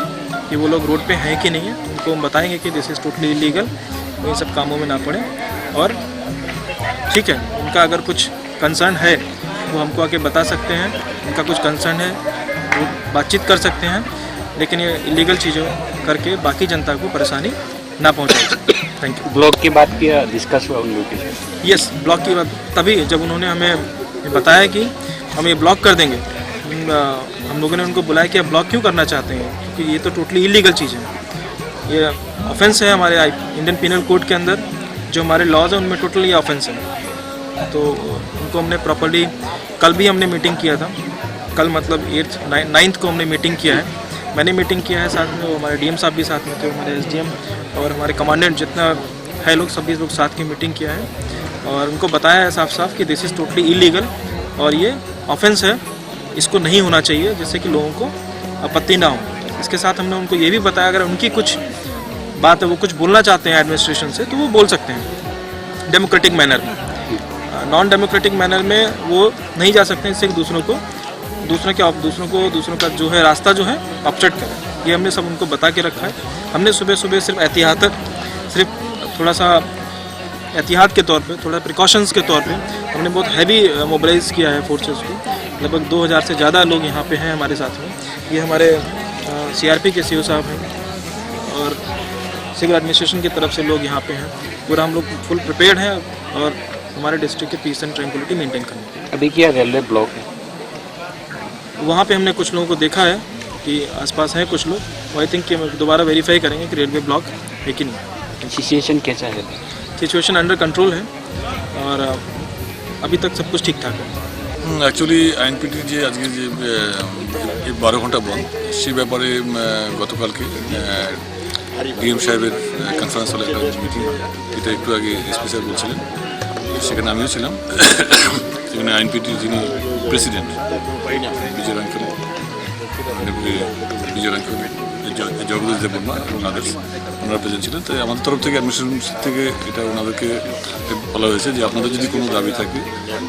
कि वो लोग रोड पे हैं कि नहीं है, उनको हम बताएंगे कि दिस इज़ टोटली इलीगल, वो इन सब कामों में ना पड़े। और ठीक है, उनका अगर कुछ कंसर्न है, वो हमको आके बता सकते हैं। उनका कुछ कंसर्न है, वो बातचीत कर सकते हैं, लेकिन ये इलीगल चीज़ों करके बाकी जनता को परेशानी ना पहुँचाए। Thank you. ब्लॉक की बात किया, डिस्कस हुआ उन लोगों के साथ? यस, ब्लॉक की बात तभी जब उन्होंने हमें ये बताया कि हम ये ब्लॉक कर देंगे। हम, अ, हम लोगों ने उनको बुलाया कि आप ब्लॉक क्यों करना चाहते हैं, क्योंकि ये तो टोटली इलीगल चीज़ है, ये ऑफेंस है हमारे आई इंडियन पीनल कोड के अंदर। जो हमारे लॉज हैं उनमें टोटली ये ऑफेंस है। तो उनको हमने प्रॉपरली, कल भी हमने मीटिंग किया था, कल मतलब एट्थ नाइन्थ को हमने मीटिंग किया है। मैंने मीटिंग किया है, साथ में वो हमारे डीएम साहब भी साथ में थे, हमारे एसडीएम और हमारे कमांडेंट, जितना है लोग, सभी लोग साथ की मीटिंग किया है और उनको बताया है साफ साफ कि दिस इज़ टोटली इलीगल और ये ऑफेंस है, इसको नहीं होना चाहिए, जिससे कि लोगों को आपत्ति ना हो। इसके साथ हमने उनको ये भी बताया, अगर उनकी कुछ बात है, वो कुछ बोलना चाहते हैं एडमिनिस्ट्रेशन से, तो वो बोल सकते हैं डेमोक्रेटिक मैनर में। नॉन डेमोक्रेटिक मैनर में वो नहीं जा सकते, इससे कि दूसरों को, दूसरों के, दूसरों को, दूसरों का जो है रास्ता जो है ऑब्स्ट्रक्ट करें। ये हमने सब उनको बता के रखा है। हमने सुबह सुबह सिर्फ एहतियातन, सिर्फ थोड़ा सा एहतियात के तौर पे, थोड़ा प्रिकॉशंस के तौर पे हमने बहुत हैवी मोबिलाइज किया है फोर्सेस को। लगभग दो हज़ार से ज़्यादा लोग यहाँ पे हैं हमारे साथ में। ये हमारे सीआरपी के सीओ साहब हैं और सिविल एडमिनिस्ट्रेशन की तरफ से लोग यहाँ पे हैं। पूरा हम लोग फुल प्रिपेयर्ड हैं और हमारे डिस्ट्रिक्ट के पीस एंड ट्रैंक्विलिटी मेंटेन करने के लिए। अभी क्या रेलवे ब्लॉक है? वहाँ पे हमने कुछ लोगों को देखा है कि आसपास हैं कुछ लोग, वो आई थिंक कि हम दोबारा वेरीफाई करेंगे कि रेलवे ब्लॉक है कि नहीं। সিচুয়েশন কেসা है? সিচুয়েশন আন্ডার কন্ট্রোল है और अ, अभी तक सब कुछ ठीक ठाक है। হুম, অ্যাকচুয়ালি আইএনপিটির যে আজকে যে, এ, এই বারো ঘন্টা বন্ধ, সে ব্যাপারে, উম, আহ, গতকালকে, আহ, ডিএম সাহেবের, আহ, কনফারেন্স হলে একটা মিটিং হয়, এটা একটু আগে এসপি স্যার বলছিলেন, সেখানে আমিও ছিলাম। সেখানে আইএনপিটির যিনি প্রেসিডেন্ট বিজয় রাঙ্কেল, মানে, বি-, বিজয় রাঙ্কেল, জ-, জগদীশ দেববর্মা এবং আদার্স, ওনারা প্রেজেন্ট ছিলেন। তাই আমাদের তরফ থেকে, অ্যাডমিনিস্ট্রেশন থেকে এটা ওনাদেরকে বলা হয়েছে যে আপনাদের যদি কোনো দাবি থাকে,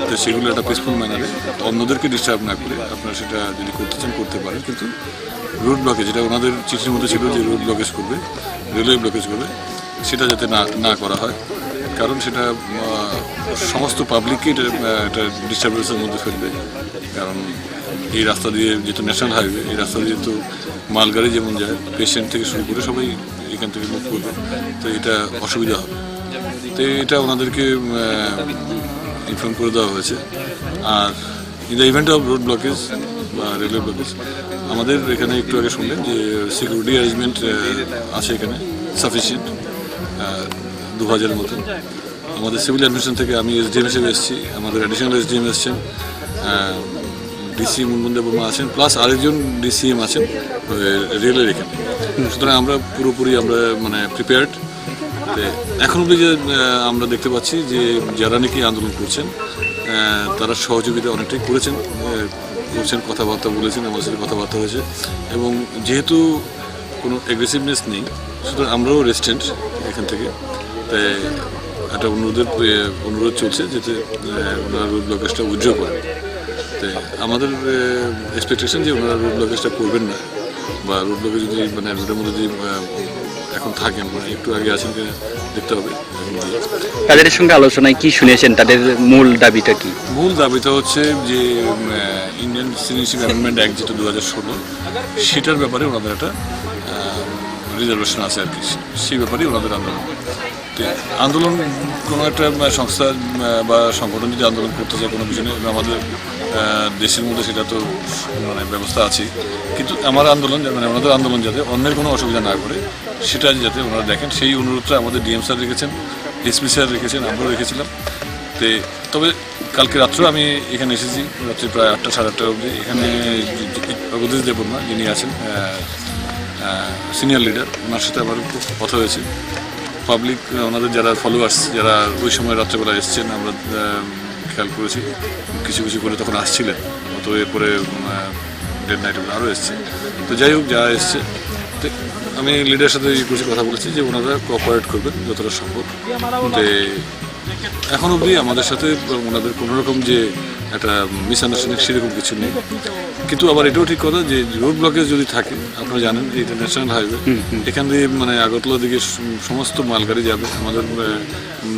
তো সেগুলো একটা পিসফুল ম্যানারে, অন্যদেরকে ডিস্টার্ব না করে আপনারা সেটা যদি করতে চান, করতে পারেন। কিন্তু রোড ব্লকেজ, যেটা ওনাদের চিঠির মধ্যে ছিল যে রোড ব্লকেজ করবে, রেলওয়ে ব্লকেজ করবে, সেটা যাতে না, না করা হয়, কারণ সেটা, আহ, সমস্ত পাবলিককে এটা, আহ, একটা ডিস্টারবেন্সের মধ্যে ফেলবে। কারণ এই রাস্তা দিয়ে যেহেতু ন্যাশনাল হাইওয়ে, এই রাস্তা দিয়ে তো মালগাড়ি যেমন যায়, পেশেন্ট থেকে শুরু করে সবাই এখান থেকে মুভ করবে, তো এটা অসুবিধা হবে। তো এটা ওনাদেরকে ইনফর্ম করে দেওয়া হয়েছে। আর in the event of road blockage বা রেলওয়ে ব্লকেজ, আমাদের এখানে একটু আগে শুনলেন যে সিকিউরিটি অ্যারেঞ্জমেন্ট আছে এখানে সাফিসিয়েন্ট, দু হাজারের মতো। আমাদের সিভিল অ্যাডমিনিস্ট্রেশন থেকে আমি এসডিএম হিসেবে এসেছি, আমাদের অ্যাডিশনাল এসডিএম এসছেন, ডিসি মুনমুন দেববর্মা আছেন, প্লাস আরেকজন ডিসিএম আছেন, আহ, রেলের এখানে। সুতরাং আমরা পুরোপুরি, আমরা মানে প্রিপেয়ার্ড। এখন অবধি যে, আহ, আমরা দেখতে পাচ্ছি যে যারা নাকি আন্দোলন করছেন, আহ, তারা সহযোগিতা অনেকটাই করেছেন, আহ, করছেন, কথাবার্তা বলেছেন, আমার সাথে কথাবার্তা হয়েছে। এবং যেহেতু কোনো অ্যাগ্রেসিভনেস নেই, সুতরাং আমরাও রেসিস্টেন্ট এখান থেকে। তাই একটা অনুরোধের, এ, অনুরোধ চলছে যাতে, এ, ওনারা রোড ব্লকেজটা উইথড্র করেন। তাই আমাদের, এ, এক্সপেকটেশন যে ওনারা রোড ব্লকেজটা করবেন না, বা রোড ব্লকেজ যদি, মানে, রোডের মধ্যে যদি, এ, এখন থাকেন, মানে, একটু আগে আছেন কিনা দেখতে হবে। তাদের সঙ্গে আলোচনায় কি শুনেছেন, তাদের মূল দাবিটা কি? মূল দাবিটা হচ্ছে যে, উম, আহ, ইন্ডিয়ান সিটিজেনশিপ অ্যামেন্ডমেন্ট অ্যাক্ট যেটা দু হাজার ষোলো, সেটার ব্যাপারে ওনাদের একটা, আহ, রিজার্ভেশন আছে আর কি। সেই ব্যাপারেই ওনাদের আন্দোলন। তো আন্দোলন কোনো একটা, আহ, সংস্থা, আহ, বা সংগঠন যদি আন্দোলন করতে চায় কোনো কিছু নিয়ে, আমাদের, আহ, দেশের মধ্যে সেটা তো মানে ব্যবস্থা আছে, কিন্তু আমার আন্দোলন, মানে ওনাদের আন্দোলন যাতে অন্যের কোনো অসুবিধা না করে, সেটা যাতে ওনারা দেখেন, সেই অনুরোধটা আমাদের ডিএম স্যার রেখেছেন, এসপি স্যার রেখেছেন, আমরাও রেখেছিলাম। তে, তবে কালকে রাত্রেও আমি এখানে এসেছি, রাত্রি প্রায় আটটা, সাড়ে আটটা অবধি। এখানে জগদীশ দেববর্মা যিনি আছেন, আহ, আহ, সিনিয়র লিডার, ওনার সাথে আমার খুব কথা হয়েছে। পাবলিক, আহ, ওনাদের যারা ফলোয়ার্স, যারা ওই সময় রাত্রেবেলা এসছেন, আমরা, আহ, খেয়াল করেছি কিছু কিছু করে তখন আসছিলেন, তো এরপরে, উম, আহ, ডেড নাইট আরও এসছে। তো যাই হোক, যা এসছে, তো আমি লিডারের সাথে ইয়ে করেছি, কথা বলেছি যে ওনারা কোঅপারেট করবেন যতটা সম্ভব। তো এখন অবধি আমাদের সাথে ওনাদের কোনো রকম যে একটা মিসআন্ডারস্ট্যান্ডিং, সেরকম কিছু নেই। কিন্তু আবার এটাও ঠিক কথা যে রোড ব্লকেজ যদি থাকে, আপনারা জানেন যে এটা ন্যাশনাল হাইওয়ে, হুম, হুম। এখান দিয়ে মানে আগরতলার দিকে স-, সমস্ত মালগাড়ি যাবে, আমাদের, আহ,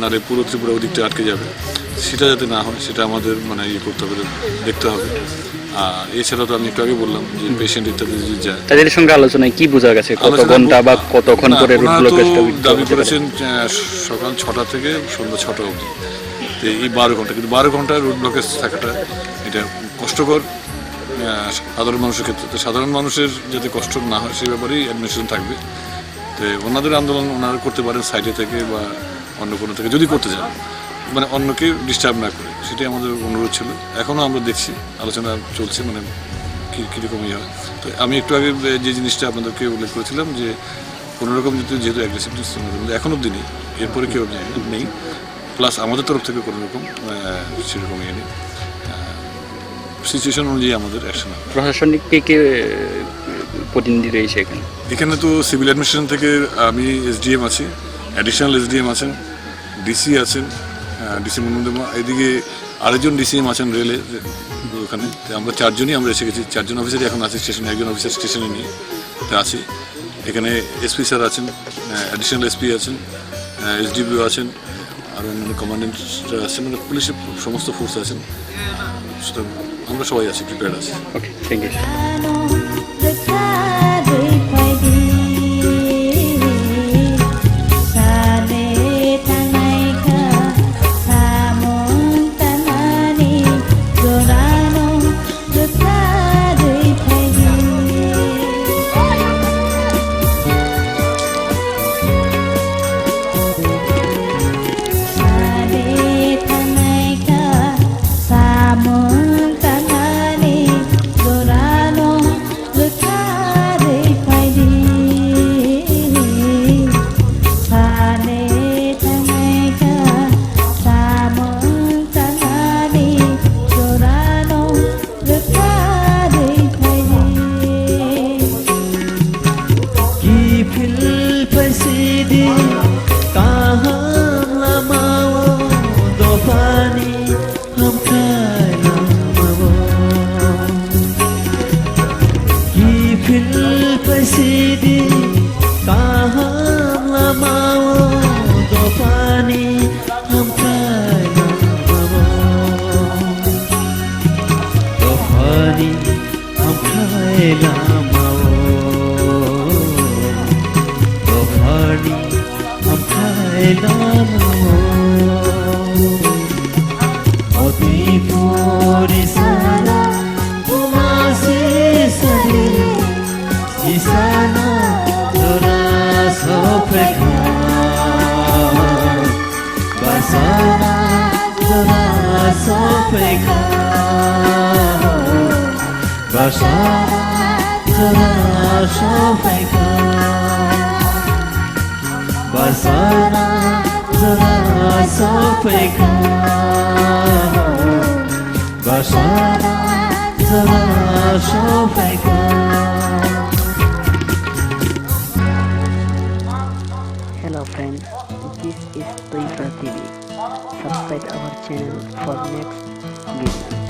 নারে পুরো ত্রিপুরা ওদিকটা আটকে যাবে, সেটা যাতে না হয়, সেটা আমাদের মানে ইয়ে করতে হবে, দেখতে হবে। আর এছাড়া তো আমি একটু আগে বললাম যে হুম। পেশেন্ট ইত্যাদি যদি যায়। তাদের সঙ্গে আলোচনায় কি বোঝা গেছে? কত আলোচনা ঘন্টা ব-, বা কতক্ষণ না, পরে রোড ওনারা তো ব্লকেজটা উইথড্র দাবি করতে পারে? করেছেন, আহ, সকাল ছটা থেকে সন্ধ্যা ছটা অবধি। তো এই বারো ঘন্টা, কিন্তু বারো ঘন্টা রোড ব্লকেজ থাকাটা এটা কষ্টকর, আহ, সাধারণ মানুষের ক্ষেত্রে। তো সাধারণ মানুষের যাতে কষ্ট না হয়, সেই ব্যাপারেই অ্যাডমিনিস্ট্রেশন থাকবে। তো ওনাদের আন্দোলন ওনারা করতে পারেন সাইডে থেকে বা অন্য কোনো থেকে, যদি করতে চান, মানে অন্যকে ডিস্টার্ব না করে, সেটাই আমাদের অনুরোধ ছিল। এখনও আমরা দেখছি, আলোচনা চলছে, মানে কি, কীরকম ইয়ে হয়। তো আমি একটু আগে যে জিনিসটা আপনাদেরকে উল্লেখ করেছিলাম যে কোনো রকম যদি, যেহেতু অ্যাগ্রেসিভনেস এখনো অবধি নেই, এরপরে কেউ নেই, নেই। প্লাস আমাদের তরফ থেকে কোনো রকম, আহ, সেরকম ইয়ে নেই। আহ, সিচুয়েশন অনুযায়ী আমাদের অ্যাকশন হবে। প্রশাসনিক কে কে, আহ, প্রতিনিধি রয়েছে এখানে? এখানে তো সিভিল অ্যাডমিনিস্ট্রেশন থেকে আমি এসডিএম আছি, অ্যাডিশনাল এসডিএম আছেন, ডিসি আছেন, আহ, ডিসি মনোরঞ্জন, এদিকে আরেকজন ডিসিএম আছেন রেলে, ওখানে। তো আমরা চারজনই আমরা এসে গেছি, চারজন অফিসারই এখন আছে স্টেশনে, একজন অফিসার স্টেশনে নেই, তা আছে। এখানে এসপি স্যার আছেন, আহ, অ্যাডিশনাল এসপি আছেন, আহ, এসডিপিও আছেন, আর অন্যান্য কমান্ডেন্ট আছেন, মানে পুলিশের সমস্ত ফোর্স আছেন। সুতরাং আমরা সবাই আছি, প্রিপেয়ার্ড আছি। Okay, thank you. Kiphil phaisidi kaham lamao, dophani hamkrai lamao. Kiphil phaisidi kaham lamao, dophani hamkrai lamao, dophani hamkrai lamao, dophani hamkrai lamao. Oti puri sala, umasi sadi, isana dora sopekha. Basana jora sophaikha, basana jora sophaikha, basana jora sophaikha, basana jora sophaikha. Hello friends, this is Tuipra T V. Subscribe our channel for next video.